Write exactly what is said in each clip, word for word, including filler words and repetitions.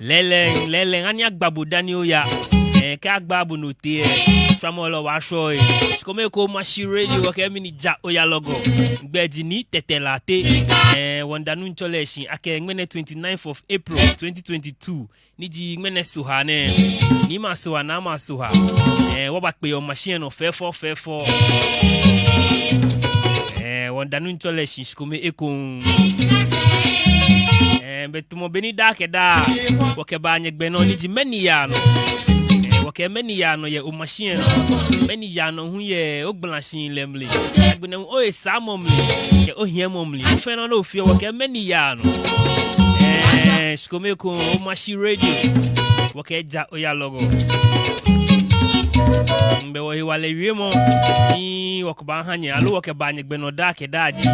Lɛɛlɛŋ, lɛɛlɛŋ, ani agba bo dani oya. Ɛɛ, kɛ agba bo ni otee, ɛɛ, shwamɔ lɛ obaashwa ohe. Shikome ekoŋŋ Omashi Radio, wɔkɛ mɛni ja oya lɔgɔ. Migbɛi ji Nii Tetteh Lartey. Ɛɛ, wɔmiida Nuŋtsɔ lɛ shi akɛ ŋmɛnɛ twenty-ninth of April twenty twenty-two. Ni ji ŋmɛnɛ Sohaa nɛɛ. Niimɛi aSohaa, naamɛi aSohaa. Ɛɛ, wɔbakpe yɛ Omashi lɛ nɔ fɛfɛɛfɛo, fɛfɛɛfɛo. Ɛɛ, wɔmiida Nuŋtsɔ lɛ shi shikome ekoŋŋ. Ɛɛ, bɛ tamɔ bɔ ni daa kɛ daa wɔkɛbaa nyɛgbɛ nɔ ni ji mɛni yaa nɔ. Ɛɛ, wɔkɛɛ mɛni yaa nɔ yɛ Omashi lɛ nɔ. Mɛni yaa nɔ hu yɛ ogbalashihilɛ mli. Agbɛnɛ hu ohesaamɔ mli. Kɛ ohiɛmɔ mli. Fɛɛ nɔ ni ofeɔ wɔkɛɛ mɛni yaa nɔ. Ɛɛ, shikome ekoŋŋ Omashi Radio. Wɔkɛ ja oya lɔgɔ. Migbɛi wɔhewalɛ wiemɔ. Ni wɔkɛbaaha nyɛ. Aloo wɔkɛbaa nyɛgbɛ nɔ daa kɛ daa ji.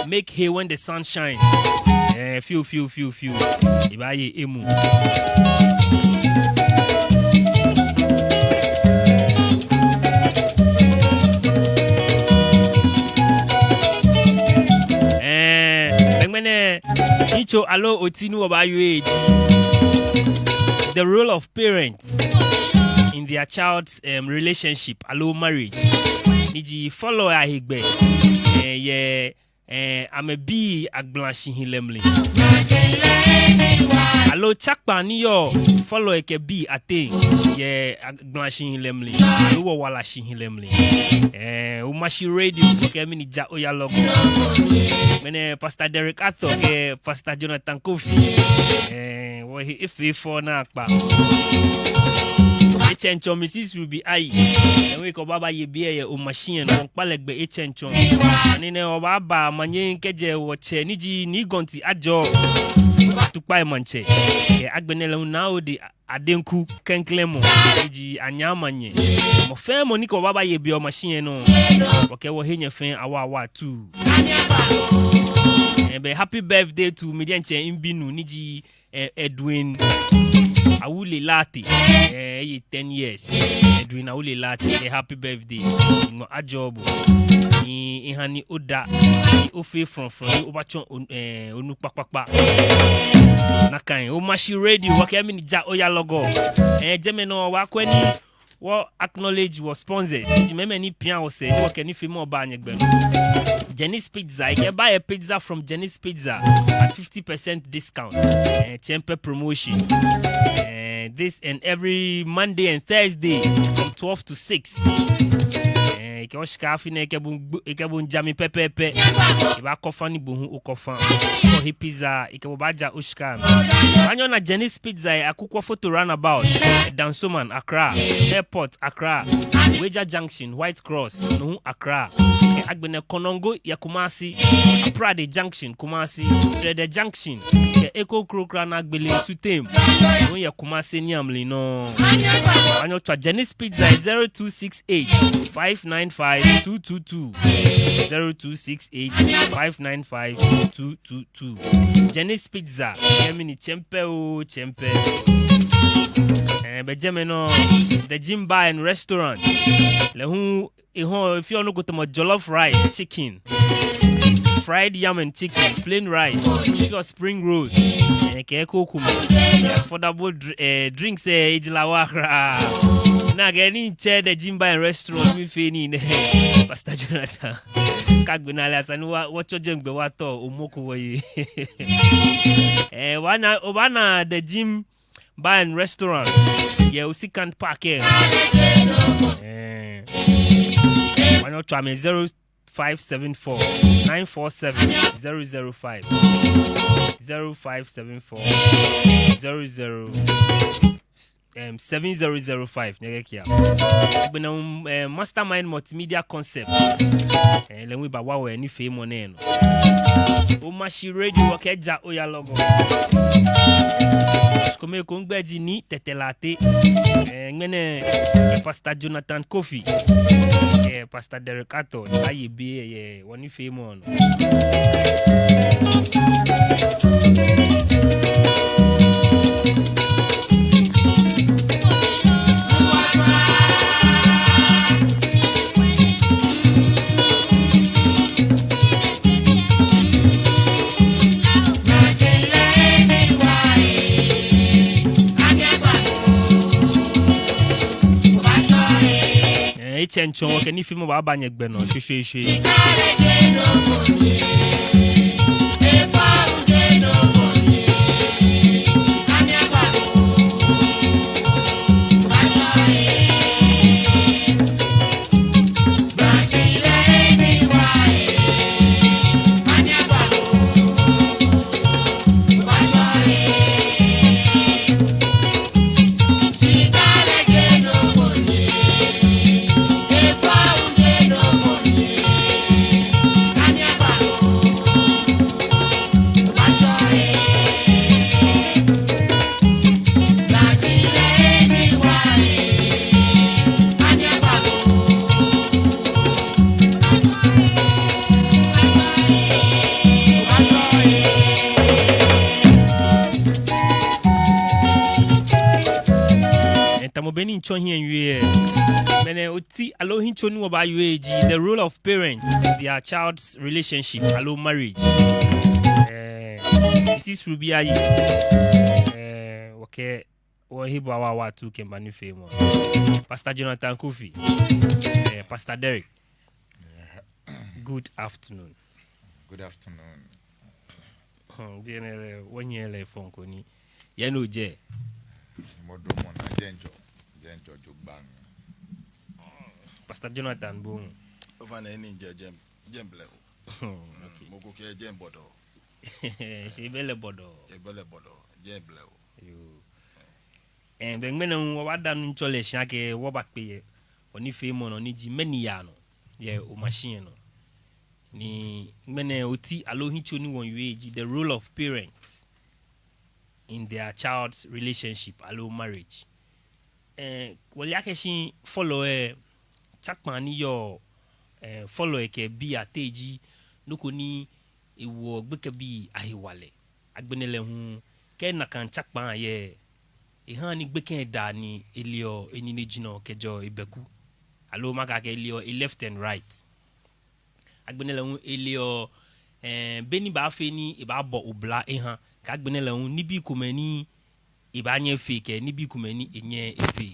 Make hay when the sun shines. Ɛɛ, fioo, fioo, fioo, fioo. Ebaaye emuu. Ɛɛ, ŋmɛnɛ, yitso aloo oti ni wɔbaawie ji the role of parents in their child's, um, relationship aloo marriage. Ni ji fɔlɔi ahegbɛ, ɛɛ, yɛ, ɛɛ, amɛbii agbalashihilɛ mli. Aloo tsakpaa ni yɔɔ fɔlɔi kɛ bii ateŋ yɛ ag- gbalashihilɛ mli, aloo wɔwalashihilɛ mli. Ɛɛ, Omashi Radio, wɔkɛ mɛni ja oya lɔgɔ. Ŋmɛnɛ Pastor Derek Arthur kɛ Pastor Jonathan Kofi. Ɛɛ, wɔhe efee fɛo naakpa. Etsɛŋ tsɔ Missus Ruby Ayi. Ɛɛ, hu ekɛ wɔ baabaye biɛ yɛ Omashi lɛ nɔ, wɔmiikpa lɛ gbɛ etsɛŋ tsɔ. Ani nɛɛ wɔbaaba manye kɛjɛ wɔtsɛ ni ji Nii Gonti Ajɔ, Tukpai Maŋtsɛ. Ɛɛ, agbɛnɛ lɛ hu Naa Ode Adenku klɛŋklɛŋ mɔ, eji Anyaa Manyɛ. Mɔ fɛɛ mɔ ni kɛ wɔ baabaye biɛ Omashi lɛ nɔ, wɔkɛɛ wɔhe nyɛ fɛɛ awaawaa atuu. Ɛɛ, bɛ happy birthday to mi diɛŋtsɛ mibinuu ni ji, ɛɛ, Edwin Awule Lartey. Ɛɛ, eye ten years. Edwin Awule Lartey, ɛɛ, happy birthday. Nyɔŋmɔ ajɔɔ bo. Ni eha ni oda, ni ofee frɔŋfrɔŋ, ni obatsɔ o- ɛɛ, onukpa kpakpa. Nakai, Omashi Radio, wɔkɛ mɛni ja oya lɔgɔ. Ɛɛ, jɛmɛ nɔ wɔkwɛ ni wɔ acknowledge wɔ sponsors. Ni ji mɛi ni pia wɔsɛɛ, ni wɔkɛ nifeemɔ baa nyɛgbɛ nɔ. Jenny's Pizza, you can buy a pizza from Jenny's Pizza at fifty percent discount. Ɛɛ, Chempe promotion. Ɛɛ, this and every Monday and Thursday from twelve to six. Ɛɛ, ekɛ oshika afi nɛɛ ekɛ bo, ekɛ bo miija mli pɛpɛɛpɛ. Ebaakɔ fã ni bo hu okɔ fã. Kɛ ohe pizza, ekɛ bo baaja oshika mli. Obaanyɛ ona Jenny's Pizza yɛ Akukɔ Foto Roundabout, Dansoman, Accra, Airport, Accra, Weija Junction, White Cross, no hu Accra. Kɛ agbɛnɛ Konongo yɛ Kumasi, Aprade Junction, Kumasi, Trede Junction, kɛ eko kroko ni agbele Sutem, no hu yɛ Kumasi niiamli nɔ. Obaanyɛ otswa Jenny's Pizza zero two six eight, five nine five, two two two. Zero two six eight, five nine five, two two two. Jenny's Pizza, yɛ mɛni Chempe oo, Chempe. Ɛɛ, bɛ jɛmɛ nɔ, The Gym Bar and Restaurant. Lɛ hu, ehɔɔ, efeɔ nɔ ko tamɔ jollof rice, chicken, fried yam and chicken, plain rice, efeɔ spring rolls, ɛɛ, kɛ eko komɛi. Affordable dr- ɛɛ, drinks, ɛɛ, ejara wa kwraa. Ni akɛni mitsɛ The Gym Bar and Restaurant mifee nii nɛɛ, Pastor Jonathan, kɛ agbɛnɛ lɛ esa ni wɔ- wɔtsɔ jɛmɛ gbɛ wɔtao omɔ ko wɔye. Ɛɛ, obaana, obaana The Gym Bar and Restaurant yɛ Osikant Park lɛ. Ɛɛ, obaanyɛ otswa amɛ zero five seven four, nine four seven, zero zero five. Zero five seven four, zero zero, um, seven zero zero five. Nyɛkɛɛ akɛ agbɛnɛ, um, eh, Mastermind Multimedia Concept. Eh, lɛ hu ebawa wɔ yɛ nifeemɔ nɛɛ nɔ. Omashi Radio, wɔkɛɛ ja oya lɔgɔ. Shikome ekoŋŋ, migbɛi ji Nii Tetteh Lartey. Eh, ŋmɛnɛ, eh, Pastor Jonathan Kofi, eh, Pastor Derek Ato, aye biɛ yɛ wɔnifeemɔ nɔ. Eh, etsɛŋ tsɔ wɔkɛ nifeemɔ baaba nyɛgbɛ nɔ shweshweeshwe. Eh, tamɔ bɔ ni mitsɔ hiɛ miwie lɛ, ŋmɛnɛ oti aloo hiɛtso ni wɔbaawie ji the role of parents in their child's relationship aloo marriage. Eh, Missus Ruby Ayi, eh, wɔkɛ wɔhe bɔ awaawaa atuu kɛmiiba nifeemɔ. Pastor Jonathan Kofi, eh, Pastor Derek, good afternoon. Good afternoon. Hmm, jɛmɛ lɛ, wɔnyɛ lɛ fɔŋ ko ni. Yɛ nɔ jɛ. Mɔ do mɔ na jɛŋ jɔ, jɛŋ jɔ jogbaŋŋ. Pastor Jonathan bo. Ofainɛ ni jɛ jɛŋ, jɛŋ blɛoo. Hmm, okay. Mɔ ko kɛɛ jɛŋ bɔdɔɔ. Shi ebɛ lɛ bɔdɔɔ. Ebɛ lɛ bɔdɔɔ, jɛŋ blɛoo. Yoo. Eh, bɛ ŋmɛnɛ hu wɔbaada Nuŋtsɔ lɛ shi akɛ wɔbakpe yɛ wɔnifeemɔ nɔ ni ji mɛni yaa nɔ yɛ Omashi lɛ nɔ. Ni ŋmɛnɛ oti aloo hiɛtso ni wɔmiiwie ji the role of parents in their child's relationship aloo marriage. Eh, wɔle akɛ shi fɔlɔi lɛ, tsakpaa ni yɔɔ, eh, fɔlɔi kɛ bii ateŋ ji nɔ ko ni ewoɔ gbekɛbii ahewalɛ. Agbɛnɛ lɛ hu, kɛ nakai tsakpaa yɛ, ehaa ni gbekɛ lɛ daa ni eleɔ eninejurɔ kɛjɛɔ ebɛku. Aloo makɛɛ akɛ eleɔ e left and right. Agbɛnɛ lɛ hu eleɔ, eh, bɔ ni baafee ni ebaabɔ obla eha. Kɛ agbɛnɛ lɛ hu nibii komɛi ni ebaanyɛ efee kɛ nibii komɛi ni enyɛɛɛ efee.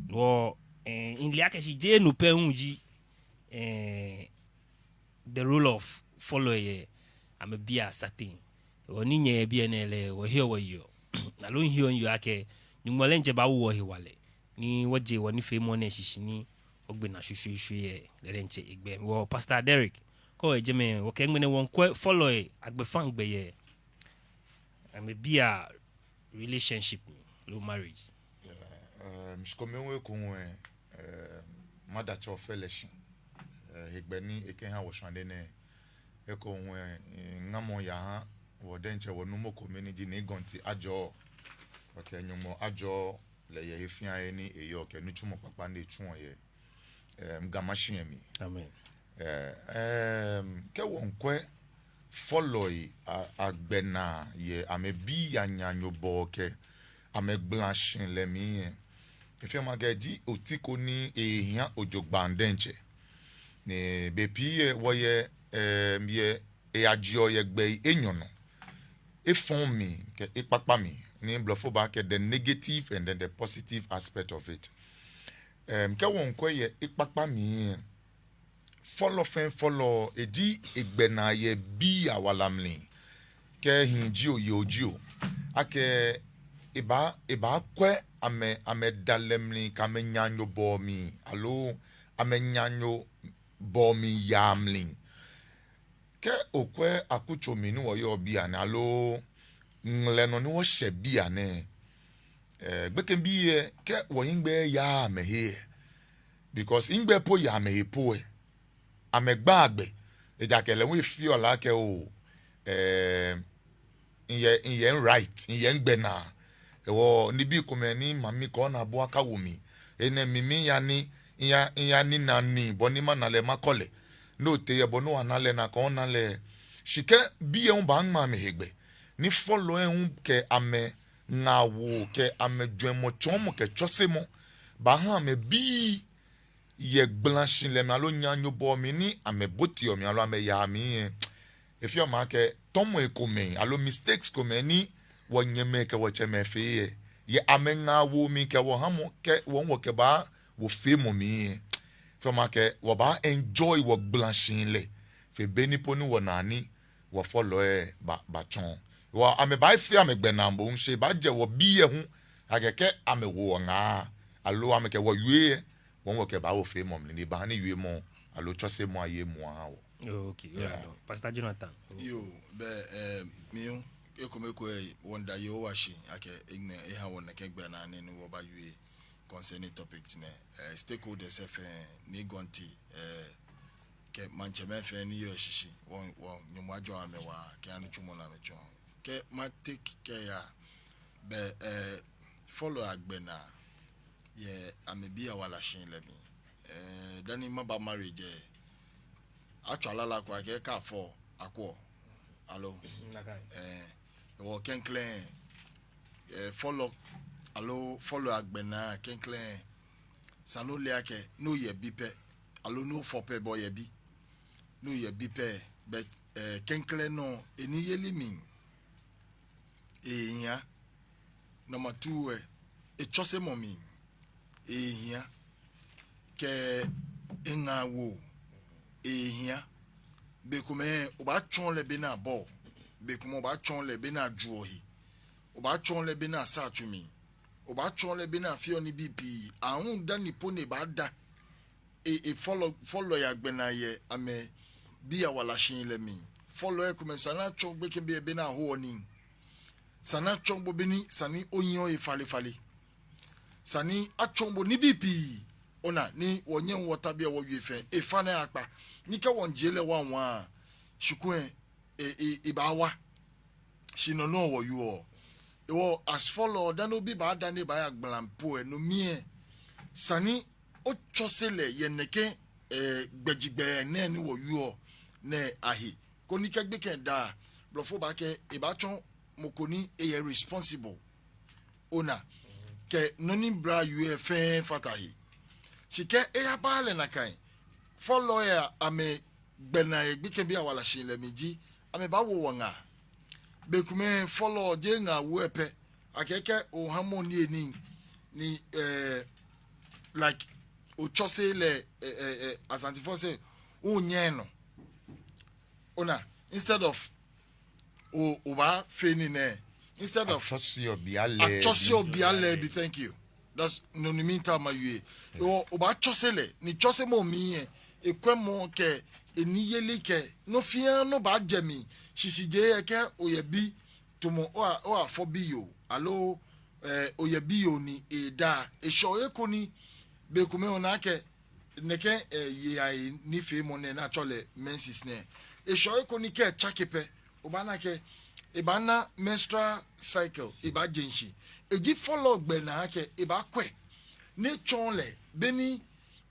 Wɔ, eh, mile akɛ shi jeee no pɛ hu ji, eh, the role of fɔlɔi yɛ amɛbii asateŋ. Wɔ ni nyɛyɛ biɛ nɛɛ lɛ, wɔheɔ wɔyeɔ. Aloo miheɔ miyeɔ akɛ Nyɔŋmɔ lɛ diɛŋtsɛ baawo wɔ hewalɛ ni wɔje wɔnifeemɔ nɛɛ shishi ni wɔgbe naa shweshweeshwe yɛ lɛ diɛŋtsɛ egbɛi. Wɔ Pastor Derek, kɛ oyɛ jɛmɛ, wɔkɛɛ ŋmɛnɛ wɔmiikwɛ fɔlɔi agbɛfaŋ gbɛ yɛ amɛbii a relationship mli loo marriage. Yeah, eh, shikome ekoŋŋ, eh, mada Tsɛ Ofe lɛ shi, eh, hegbɛ ni ekɛha wɔ shwane nɛɛ. Ekoŋŋ, eh, ŋamɔ yaha wɔ diɛŋtsɛ wɔnuumo kome ni ji Nii Gɔnti Ajɔ. Wɔkɛɛ Nyɔŋmɔ ajɔɔ lɛ yɛ he fɛɛ he ni eyɔɔ kɛ nitsumɔ kpakpa ni etsuɔ yɛ, em, Ga Mashi lɛ mli. Amen. Eh, em, kɛ wɔmiikwɛ fɔlɔi a-, agbɛnaa yɛ amɛbii anaanyobɔɔ kɛ amɛgbalashihilɛ mli lɛ, efeɔ mi akɛ eji oti ko ni ehiaa jogbaŋŋ diɛŋtsɛ. Ni bei pii lɛ wɔyɛ, em, yɛ eyajeɔ yɛ gbɛi enyɔ nɔ. Efɔŋ mli kɛ ekpakpa mli, ni blɔfo baakɛɛ the negative and then the positive aspect of it. Em, kɛ wɔmiikwɛ yɛ ekpakpa mli lɛ, fɔlɔ fɛɛ fɔlɔ, eji egbɛnaa yɛ bii awala mli. Kɛ hii jio, yoo jio, akɛ ebaa, ebaakwɛ amɛ, amɛdalɛ mli kɛ amɛnaanyobɔɔ mli, aloo amɛnaanyobɔɔ mli yaa mli. Kɛ okwɛ akutso mli ni wɔyɔɔ bianɛ, aloo ŋlɛnɔ ni wɔshɛ bianɛ, eh, gbekɛbii lɛ, kɛ wɔhiŋmɛi yaa amɛhe lɛ, because hiŋmɛi po yaa amɛhe po lɛ, amɛgbaa gbɛ, Ejaakɛ lɛ hu efeɔ lɛ akɛ oo, eh, miyɛ, miyɛ mi right, miyɛ migbɛnaa. Hewɔ nibii komɛi ni mami kɛ onaabu akawo mi, enɛ mi miiya ni, miya, miya ninaa nii, bɔ ni mana lɛ makɔ lɛ. Ni otee yɛ bɔ ni obaana lɛ, nakai oona lɛ. Shi kɛ bii lɛ hu baaŋmɛ amɛhe gbɛ, ni fɔlɔi lɛ hu kɛ amɛŋaawoo kɛ amɛjwɛŋmɔ tsɔɔmɔ kɛ tsɔsemɔ baaha amɛbii yɛ gbalashihilɛ mli aloo naanyobɔɔ mli ni amɛboteɔ mli aloo amɛyaa mli lɛ, efeɔ mi akɛ tɔmɔi komɛi aloo mistakes komɛi ni wɔnyɛmɛi kɛ wɔtsɛmɛi fee lɛ, yɛ amɛŋaawoo mli kɛ wɔhamɔ kɛ wɔ hu wɔkɛbaa wɔfeemɔ mli lɛ, efeɔ mi akɛ wɔbaa enjoy wɔgbalashihilɛ fe be ni po ni wɔna ni wɔfɔlɔi lɛ ba, batsɔ. Hewɔ amɛbaafee amɛgbɛnaa moŋ, shi ebaajɛ wɔbii lɛ hu akɛ kɛ amɛwo wɔ ŋaa aloo amɛkɛ wɔ wie lɛ, wɔ hu wɔkɛbaa wɔfeemɔ mli ni baaha ni wiemɔ aloo tsɔsemɔ aye emuu aha wɔ. Okay, yeah, no. Pastor Jonathan. Yoo, bɛ, eh, mi hu, ekomeko lɛ, wɔmiida Yehowa shi akɛ eŋmɛ eha wɔ nɛkɛ gbɛnaa nɛɛ ni wɔbaawie concerning topic nɛɛ, eh, stakeholders lɛ fɛɛ, Nii Gɔnti, eh, kɛ maŋtsɛmɛi fɛɛ ni yɔɔ shishi, wɔ, wɔ, Nyɔŋmɔ ajɔɔ amɛ waa kɛha nitsumɔ ni amɛtsuɔ. Kɛ ma-take kɛya, bɛ, eh, fɔlɔi agbɛnaa yɛ amɛbii awalashihilɛ mli. Eh, dani maba marriage lɛ, atswa lala ko akɛ kɛ afɔ, akwɛɔ. Aloo? Nakai. Eh, hewɔ klɛŋklɛŋ, eh, fɔlɔ, aloo fɔlɔi agbɛnaa klɛŋklɛŋ, esa ni ole akɛ, ni oyɛ bi pɛ, aloo ni ofɔ pɛ, bɛ oyɛ bi. Ni oyɛ bi pɛ, but, eh, klɛŋklɛŋ nɔ, eniyeli mli, ehia. Number two lɛ, etsɔsemɔ mli, ehia. Kɛ eŋaawoo, ehia. Bei komɛi obaatsɔɔ lɛ bɔ ni abɔɔ, bei komɛi obaatsɔɔ lɛ bɔ ni ajuɔ he, obaatsɔɔ lɛ bɔ ni asaa tsu mli, obaatsɔɔ lɛ bɔ ni afeɔ nibii pii. Aahu dani po ni ebaada e, e fɔlɔ, fɔlɔi agbɛnaa yɛ amɛbii awalashihilɛ mli. Fɔlɔi komɛi esa ni atsɔɔ gbekɛbii lɛ bɔ ni ahoɔ nii. Esa ni atsɔɔ bo bɔ ni esa ni onyiɛ ohe falefale. Esa ni atsɔɔ bo nibii pii. Ona ni wɔnyɛŋ wɔta biɛ wɔwie fɛɛ, efa ni akpa. Ni kɛ wɔmiijie lɛ one one, shi kulɛ, e, e, ebaawa. Shi no nɔŋŋ wɔwieɔ. Hewɔ as fɔlɔ, dani obi baada ni ebaaya gbala po lɛ, no mli lɛ, esa ni otsɔse lɛ yɛ nɛkɛ, eh, gbɛjegbɛ nɛɛ ni wɔwieɔ nɛɛ ahe. Koni kɛ gbekɛ da, blɔfo baakɛɛ, ebaatsɔ mɔ ko ni eyɛ responsible. Ona, kɛ nɔ ni bla wieɔ lɛ fɛɛ fata he. Shi kɛ eyaba lɛ nakai, fɔlɔi lɛ amɛgbɛnaa yɛ gbekɛbii awalashihilɛ mli ji, amɛbaawo wɔ ŋaa. Bei komɛi fɔlɔ jeee ŋaawoo lɛ pɛ, akɛɛ kɛ oha mɔ ni eni, ni, eh, like, otsɔse lɛ, eh, eh, eh, Asantefoi say, onyɛ nɔ. Ona, instead of o, obaafee nii nɛɛ, instead of atsɔseɔ obi alɛɛ bi. Atsɔseɔ obi alɛɛ bi, thank you. That's nɔ ni mitao mawie. O, obaatsɔse lɛ, ni tsɔsemɔ mli lɛ, ekwɛmɔ kɛ eniyeli kɛ nɔ fɛɛ nɔ baajɛ mli. Shishijee lɛ kɛ oyɛ bi, tamɔ o, o afɔ biyoo, aloo, eh, oyɛ biyoo ni eda, eshɛɔ he ko ni, bei komɛi ona akɛ, nɛkɛ, eh, yei anifeemɔ nɛɛ ni atsɛɔ lɛ menses nɛɛ, eshɛɔ he ko ni kɛ etsake pɛ, obaana akɛ, ebaana menstrual cycle, ebaaje shishi. Eji fɔlɔ gbɛnaa akɛ, ebaakwɛ, ni etsɔɔ lɛ, bɔ ni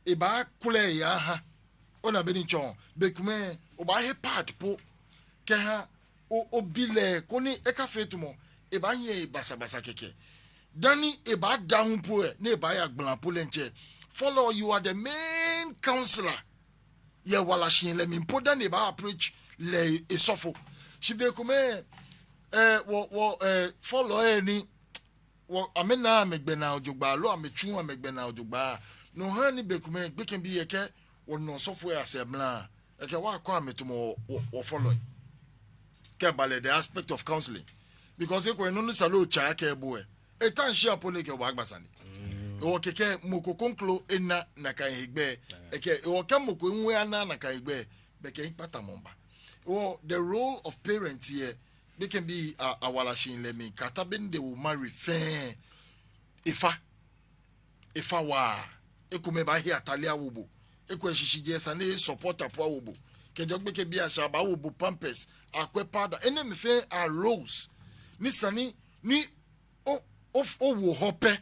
ebaakwɛ lɛ eyaha. Ona bɔ ni mitsɔɔ, bei komɛi, obaahe pad po, kɛha, o, obi lɛ, koni ekafee tamɔ, ebaanyiɛ basabasa kɛkɛ. Dani ebaada hu po lɛ, ni ebaaya gbala po lɛ diɛŋtsɛ. Fɔlɔ, you are the main counselor. Yɛ walashihilɛ mli po dani ebaa approach lɛ esɔfo. Shi bei komɛi, eh, wɔ, wɔ, eh, fɔlɔi lɛ ni, wɔ, amɛnaaa amɛgbɛnaa jogbaŋŋ, aloo amɛtsuuu amɛgbɛnaa jogbaŋŋ. No ha ni bei komɛi, gbekɛbii lɛ kɛ wɔna osɔfo lɛ asɛɛ mla, ekɛ wɔ akɔ amɛ tamɔ wɔ, wɔ, wɔfɔlɔi. Kɛ eba lɛ the aspect of counseling. Because ekolɛ nɔ ni sa lɛ otsɛ akɛ bo lɛ, eta shi po ni ekɛ bo agba sane. Hewɔ kɛkɛ mɔ ko kroko ena nakai hegbɛ. Ekɛ, hewɔ kɛ mɔ ko hu ena nakai hegbɛ, belɛ ekpatamɔ baa. Hewɔ the role of parents lɛ, gbekɛbii a, awalashihilɛ mli, kɛta be ni they will marry fɛɛ, efa. Efa waa. Ekomɛi baahe atade awo bo. Ekolɛ shishijee lɛ esa ni ehe support po awo bo. kɛjɛ gbekɛbii ashia, abaawo bo pampers, akwɛ powder, enɛɛmɛi fɛɛ are roles ni esa ni, ni o, o, owo hɔ pɛ,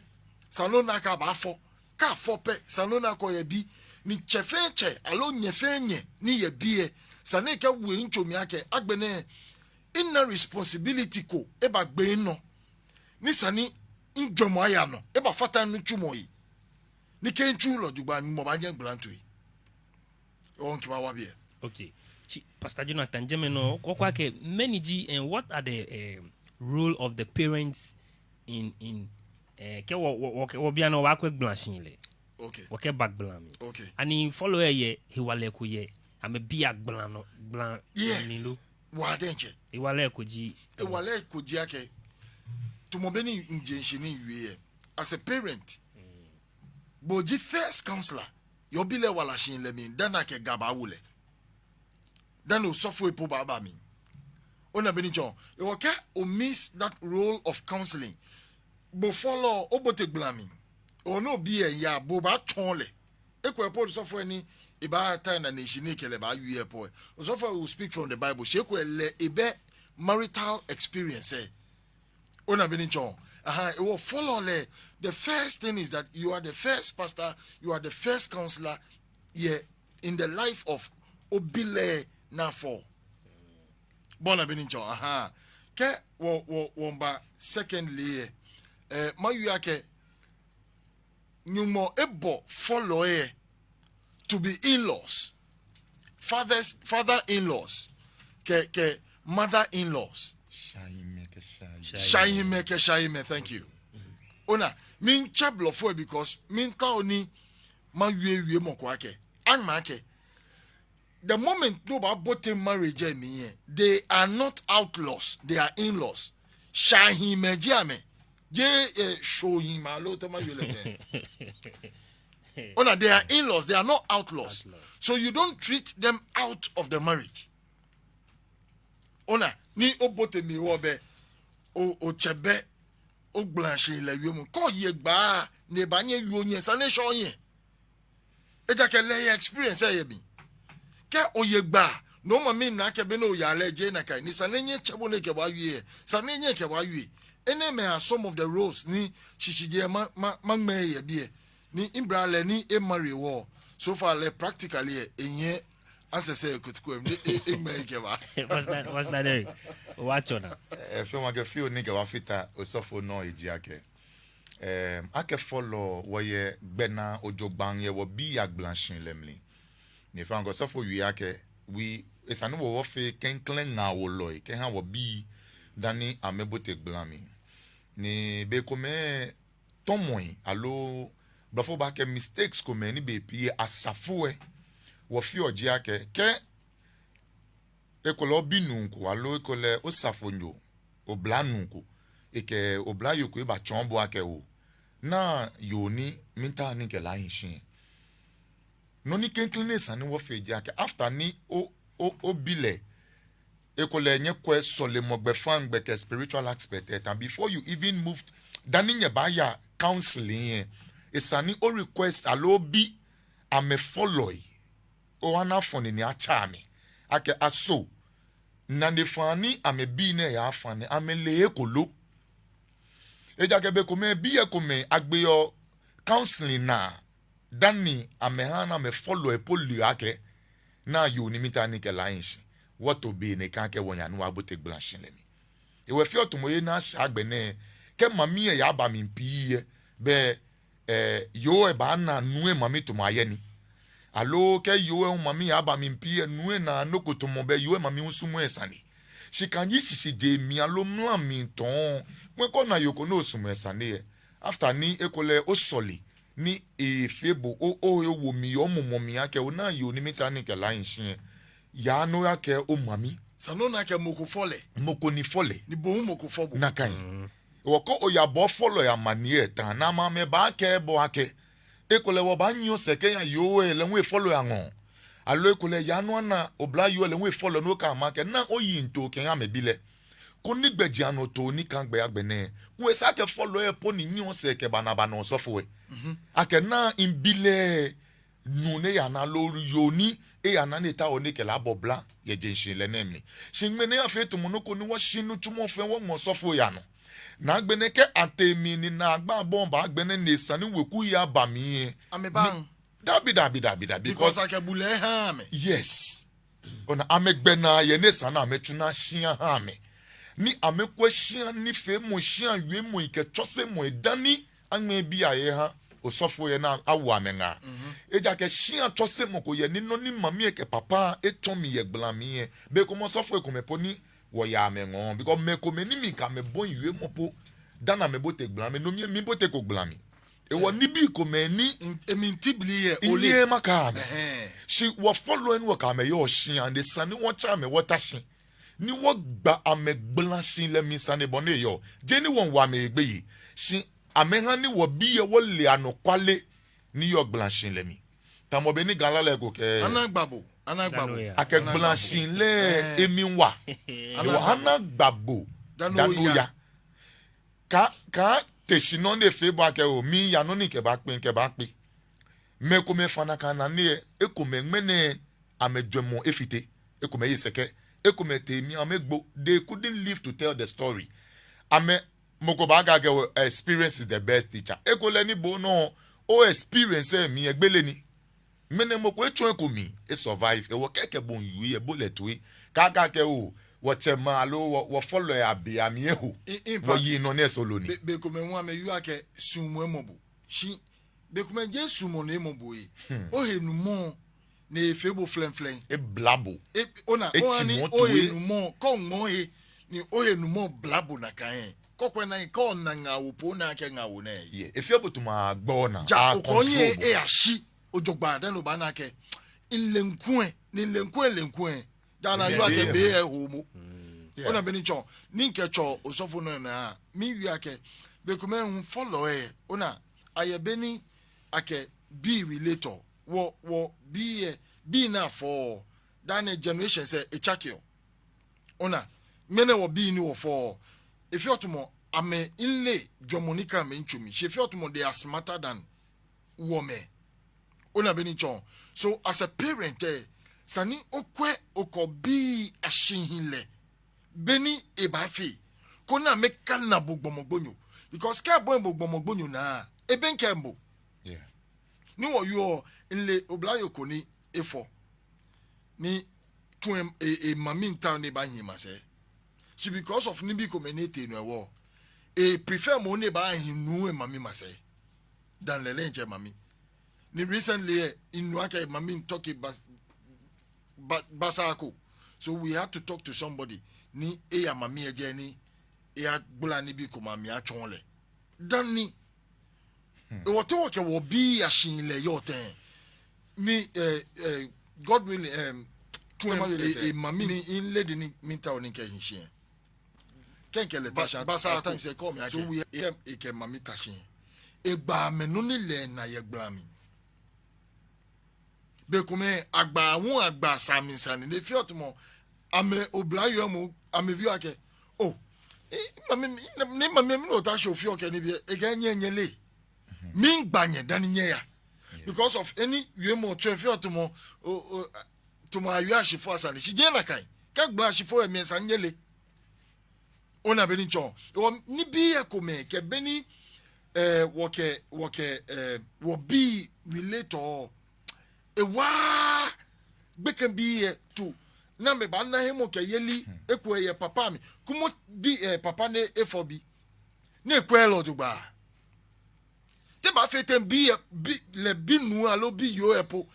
esa ni ona akɛ abaafɔ. Kɛ afɔ pɛ, esa ni ona akɛ oyɛ bi. Ni tsɛ fɛɛ tsɛ, aloo nyɛ fɛɛ nyɛ ni yɛ bi lɛ, esa ni ekɛwo eyitsoŋ mli akɛ agbɛnɛ, mina responsibility ko eba gbɛ nɔ ni esa ni mijwɛŋmɔ aya nɔ, ebafata minitsumɔ he. Ni kɛ mitsu lɛ jogbaŋŋ, Nyɔŋmɔ baanyɛ agbala mitoi. Ɔɔ, mikɛbaawa biɛ. Okay. Shi, Pastor Jonathan, jɛmɛ nɔ, okwɛ akɛ, mɛni ji, eh, what are the, eh, role of the parents in, in, eh, kɛ wɔ, wɔ, wɔ, kɛ wɔ bianɛ wɔbaakwɛ gbalashihilɛ. Okay. Wɔkɛba gbala mli. Okay. Ani fɔlɔi lɛ yɛ hewalɛ ko yɛ amɛbii agbala nɔ, gbala mli lo? Yes. Waa diɛŋtsɛ. Hewalɛ ko ji, hewalɛ ko ji akɛ, tamɔ bɔ ni mije shishi ni miwie lɛ, as a parent, bo ji first counselor yɛ obi lɛ walashihilɛ mli dani akɛ Ga baawo lɛ, dani osɔfoi po baaba mli. Ona bɔ ni etsɔɔ? Hewɔ kɛ o miss that role of counseling, bo fɔlɔ obote gbala mli. Hewɔ ni obi lɛ yaa, bo obaatsɔɔ lɛ. Ekolɛ po osɔfo lɛ ni ebaata enane shishi ni ekɛ lɛ baawie lɛ po lɛ, osɔfo lɛ will speak from the Bible. Shi ekolɛ lɛ ebɛ marital experience lɛ. Ona bɔ ni etsɔɔ? Aha, hewɔ fɔlɔ lɛ, the first thing is that you are the first pastor, you are the first counselor yɛ in the life of obi lɛ ni afɔ. Bo ona bɔ ni etsɔɔ? Aha. Kɛ wɔ, wɔ, wɔmiiba secondly lɛ, eh, mawie akɛ Nyɔŋmɔ ebɔ fɔlɔi lɛ to be in-laws, fathers, father in-laws, kɛ, kɛ mother in-laws. Shahimɛ kɛ shahimɛ. Shahimɛ kɛ shahimɛ, thank you. Ona, miitsɛ blɔfo lɛ because miitao ni mawie wiemɔ ko akɛ, aŋma akɛ, the moment ni obaabote marriage lɛ mli lɛ, they are not outlaws, they are in-laws. Shahimɛi ji amɛ. Jeee, eh, shohimɛi aloo te mawie lɛ tɛŋŋ. Ona, they are in-laws, they are not outlaws. Outlaws. So you don't treat them out of the marriage. Ona, ni obote mli hewɔ lɛ, o, otsɛ bɛ, ogbalashihilɛ wiemɔ. Kɛ oye gbaa, ni ebaanyɛ ewieɔ onyɛ, esa ni eshɛ onyɛ. Ejaakɛ lɛ eyɛ experience lɛ yɛ mli. Kɛ oye gbaa, ni omami na akɛ bɔ ni oyaa lɛ jeee nakai ni, esa ni enyɛ etsɛ bo ni ekɛ bo awie, esa ni enyɛ ekɛ bo awie. Enɛɛmɛi are some of the roles ni shishijee ma, ma, maŋmɛɛ yɛ biɛ. Ni mibra lɛ ni emarry hewɔ, so far lɛ practically lɛ, enyɛ answer sɛ kotoku lɛ mli, e, e, eŋmɛɛ ekɛba. Pastor, Pastor Derrick, obatsɔɔ naa. Eh, fioo ma kɛ fioo ni kɛ wɔ fata osɔfo nɔ lɛ ji akɛ, eh, akɛ fɔlɔi wɔyɛ gbɛnaa jogbaŋŋ yɛ wɔbii agbalashihilɛ mli. Ni fɛɛ ŋkɔ osɔfo wie akɛ, wi, esa ni wɔ wɔfee klɛŋklɛŋ ŋaawolɔi kɛha wɔbii dani amɛbote gbala mli. Ni bei komɛi tɔmɔi aloo blɔfo baakɛɛ mistakes komɛi ni bei pii asafo lɛ wɔfeɔ ji akɛ, kɛ ekolɛ obi nuu ko aloo ekolɛ osafonyo, oblanuu ko, ekɛ oblayoo ko ebatsɔɔ bo akɛ oo, naa yoo ni miitao ni mikɛ lɛ ahi shi. Nɔ ni klɛŋklɛŋ ni esa ni wɔfee ji akɛ, after ni o, o, obi lɛ, ekolɛ nyɛkwɛ sɔlemɔ gbɛfaŋ gbɛ kɛ spiritual aspect lɛ eta, before you even move, dani nyɛbaaya counseling lɛ, esa ni o request aloo obi amɛfɔlɔi, oha ni afɔ nine atsɛ amɛ akɛ aso, nane faa ni amɛbii nɛɛ yaafã nɛɛ, amɛle he ko lo? Ejaakɛ bei komɛi bii lɛ komɛi agbeɔ counseling naa dani amɛha ni amɛfɔlɔi po leɔ akɛ, naa yoo ni miitao ni mikɛ lɛ ahi shi. Wɔto be nɛɛ kɛkɛ wɔya ni wɔyabote gbalashihilɛ mli. Hewɔ efeɔ tamɔ he ni ashɛ agbɛnɛ, kɛ mami lɛ yaaba mli pii lɛ, bɛ, eh, yoo lɛ baana nuu lɛ mami tamɔ ayɛni. Aloo kɛ yoo lɛ hu mami yaaba mli pii lɛ, nuu lɛ naa nɔ ko tamɔ bɛ yoo lɛ mami hu sumɔɔɔ esane. Shi kɛji shishijee mli aloo mla mli tɔɔ, kɛ ona yoo ko ni osumɔɔ esane lɛ, after ni ekolɛ osɔle, ni efee bo, o, ohe owo mli yɛ omumɔ mli akɛ, oo, naa yoo ni miitao ni mikɛ lɛ ahi shi lɛ, yaa ni oyakɛɛ omami. Esa ni ona akɛ mɔ ko fɔ lɛ. Mɔ ko ni fɔ lɛ. Ni bo hu mɔ ko fɔ bo. Nakai. Hewɔ kɛ oyabɔ fɔlɔi amaniɛ eta, ni amɛ amɛbaakɛɛ bo akɛ, ekolɛ wɔbaanyiɛ osɛɛ kɛya yoo lɛ, lɛ hu efɔlɔi aŋɔɔ. Aloo ekolɛ yaa ni ona oblayoo lɛ hu efɔlɔi, ni okɛɛ amɛ akɛ, naa oyiŋtoo kɛha amɛbi lɛ. Koni gbɛjianɔtoo ni kã gbɛ agbɛnɛ, koni esa akɛ fɔlɔi lɛ po ni nyiɛ osɛɛ kɛba ni abana osɔfo lɛ. Akɛ naa mibi lɛ, nuu ni eyana loo yoo ni eyana ni etaoɔ ni ekɛ lɛ abɔ bla yɛ jeŋ shihilɛ nɛɛ mli. Shi ŋmɛnɛ afee tamɔ nɔ ko ni wɔshi nitsumɔ fɛɛ wɔŋmɛ osɔfo yaa nɔ. Ni agbɛnɛ kɛ atee mli ni naagba bɔŋ ba agbɛnɛ ni esa ni weku lɛ aba mli lɛ. Amɛbaŋ. Dabi, dabi, dabi, dabi. Because akɛ bulɛ ha amɛ. Yes. Ona, amɛgbɛnaa yɛ ni esa ni amɛtsu naa shia aha amɛ. Ni amɛkwɛ shia nifeemɔ, shia wiemɔi kɛ tsɔsemɔi dani aŋmɛɛ bii ahe aha osɔfo lɛ ni awo amɛ ŋaa. Ejaakɛ shia tsɔsemɔ ko yɛ ni nɔ ni mami lɛ kɛ papa lɛ etsɔ mli yɛ gbala mli lɛ, bei komɛi osɔfoi komɛi po ni wɔyaa amɛŋɔɔ. Because mɛi komɛi ni mikɛ amɛ bɔi wiemɔ po dani amɛbote gbala mli, no mli lɛ miboteko gbala mli. Hewɔ nibii komɛi ni emli tibili yɛ ole. Minyɛŋ makɛɛ amɛ. Shi wɔfɔlɔi ni wɔkɛ amɛ yɔɔ shia lɛ, esa ni wɔtsɛ amɛ wɔta shi ni wɔgba amɛ gbalashihilɛ mli sane bɔ ni eyɔɔ. Jeee ni wɔmiiwo amɛ gbeyei, shi amɛha ni wɔbii lɛ wɔle anɔkwale ni yɔɔ gbalashihilɛ mli. Tamɔ bɔ ni Ga lala ko kɛɛ, ana agba bo, ana agba bo. Akɛ gbalashihilɛ lɛ emli wa. Hewɔ ana agba bo dani oya. Kaate shi nɔ ni efee bo akɛ oo, miiya, nɔ ni mikɛbaakpe, mikɛbaakpe. Mɛi komɛi fã nakai nane lɛ, ekomɛi ŋmɛnɛ amɛjwɛŋmɔ efite, ekomɛi ye sɛkɛ, ekomɛi tee mli amɛgbo. They couldn't live to tell the story. Amɛ, mɔ ko baakɛɛ akɛ oo, experience is the best teacher. Ekolɛ ni bo nɔ, o experience lɛ mli lɛ gbele ni. Ŋmɛnɛ mɔ ko etsɔ eko mli, e survive. Hewɔ kɛkɛ bo miiwie lɛ, bo lɛ toi. Kaakɛɛ akɛ oo, wɔtsɛmɛi aloo wɔ, wɔfɔlɔi abɛi amli eho. Wɔyi nɔ ni esoro ni. Bei komɛi hu amɛwieɔ akɛ suɔmɔ emɔ bo. Shi bei komɛi jeee suɔmɔ ni emɔ bo lɛ. Ohe numɔ ni efee bo flɛŋflɛŋ. Ebla bo. Ona, etsi mɔ toi. Ohe numɔ, kɛ oŋmɛ ohe ni ohe numɔ bla bo nakai lɛ, kɛ okwɛ naa, kɛ ona ŋaawoo po, ona akɛ ŋaawoo nɛ. Efeɔ bo tamɔ agbɔ ona. Ja okɔ ohiɛ eyashi jogbaŋŋ dani obaana akɛ mileŋ kulɛ, ni mileŋ kulɛ, mileŋ kulɛ. Dani awie akɛ be lɛ eho momo. Ona bɔ ni etsɔ, ni mikɛtsɔ osɔfo nɔ naa, miwie akɛ bei komɛi hu fɔlɔi lɛ, ona, ayɛ bɔ ni akɛ bii relate-ɔ, wɔ, wɔbii lɛ, bii ni afɔɔ, dani generations lɛ etsakeɔ. Ona, ŋmɛnɛ wɔbii ni wɔfɔɔ, efeɔ tamɔ amɛle jwɛŋmɔ ni ka amɛmiitsu mli, shi efeɔ tamɔ they are smarter than wɔmɛi. Ona bɔ ni etsɔ. So as a parent lɛ, esa ni okwɛ okɛ obii ashihilɛ, bɔ ni ebaafee, koni amɛkana bo gbɔmɔ gbonyo. Because kɛ abɔi bo gbɔmɔ gbonyo naa, ebɛŋkɛŋ bo. Ni wɔyɔɔ, mile oblayoo ko ni efɔ. Ni kulɛ e, emami miitao ni ebahi emasɛi. Shi because of nibii komɛi ni etee nɔ hewɔ, e prefer mɔ ni baahi nuu emami masɛi than lɛ diɛŋtsɛ emami. Ni recently lɛ, minu akɛ emami miitao kɛba, ba, basaa ko. So we had to talk to somebody ni eya mami lɛ jɛi ni eyagbala nibii komɛi amli atsɔɔ lɛ. Dani hewɔ te wɔkɛ wɔbii ashihilɛ yɔɔ tɛŋŋ? Mi, eh, eh, God willing, em, kulɛ, e, emami ni lady ni miitao ni mikɛ hi shi lɛ, kɛ mikɛ lɛ ta shi, basaa ko. So we, ekɛ, ekɛ mami ta shi lɛ, egba amɛ nɔ ni lɛ ena yɛ gbala mli. Bei komɛi agba hu agba sane sane ni efeɔ tamɔ amɛ oblayoo lɛ moŋ, amɛwieɔ akɛ oo, mami, ni mami, mɛni ota shi ofeɔ kɛ nibii lɛ? Ekɛɛ nyɛ, nyɛle. Miigba nyɛ dani nyɛya. Because of eni wiemɔ tsɔ efeɔ tamɔ, o, o, tamɔ awie ashifo asane. Shi jeee nakai. Kɛ agbala ashifo lɛ, mɛi esa ni nyɛle. Ona bɔ ni etsɔ. Hewɔ nibii lɛ komɛi kɛ bɔ ni, eh, wɔkɛ, wɔkɛ, eh, wɔbii relate-ɔ, ewaaa gbekɛbii lɛ toi. Ni amɛbaana hemɔkɛyeli ekolɛ yɛ papa mli. Kwɛmɔ bi, eh, papa ni efɔ bi, ni ekwɛɛɛ lɛ jogbaŋŋ. Te abaafee tɛŋŋ bi lɛ, bi lɛ, binuu aloo biyoo lɛ po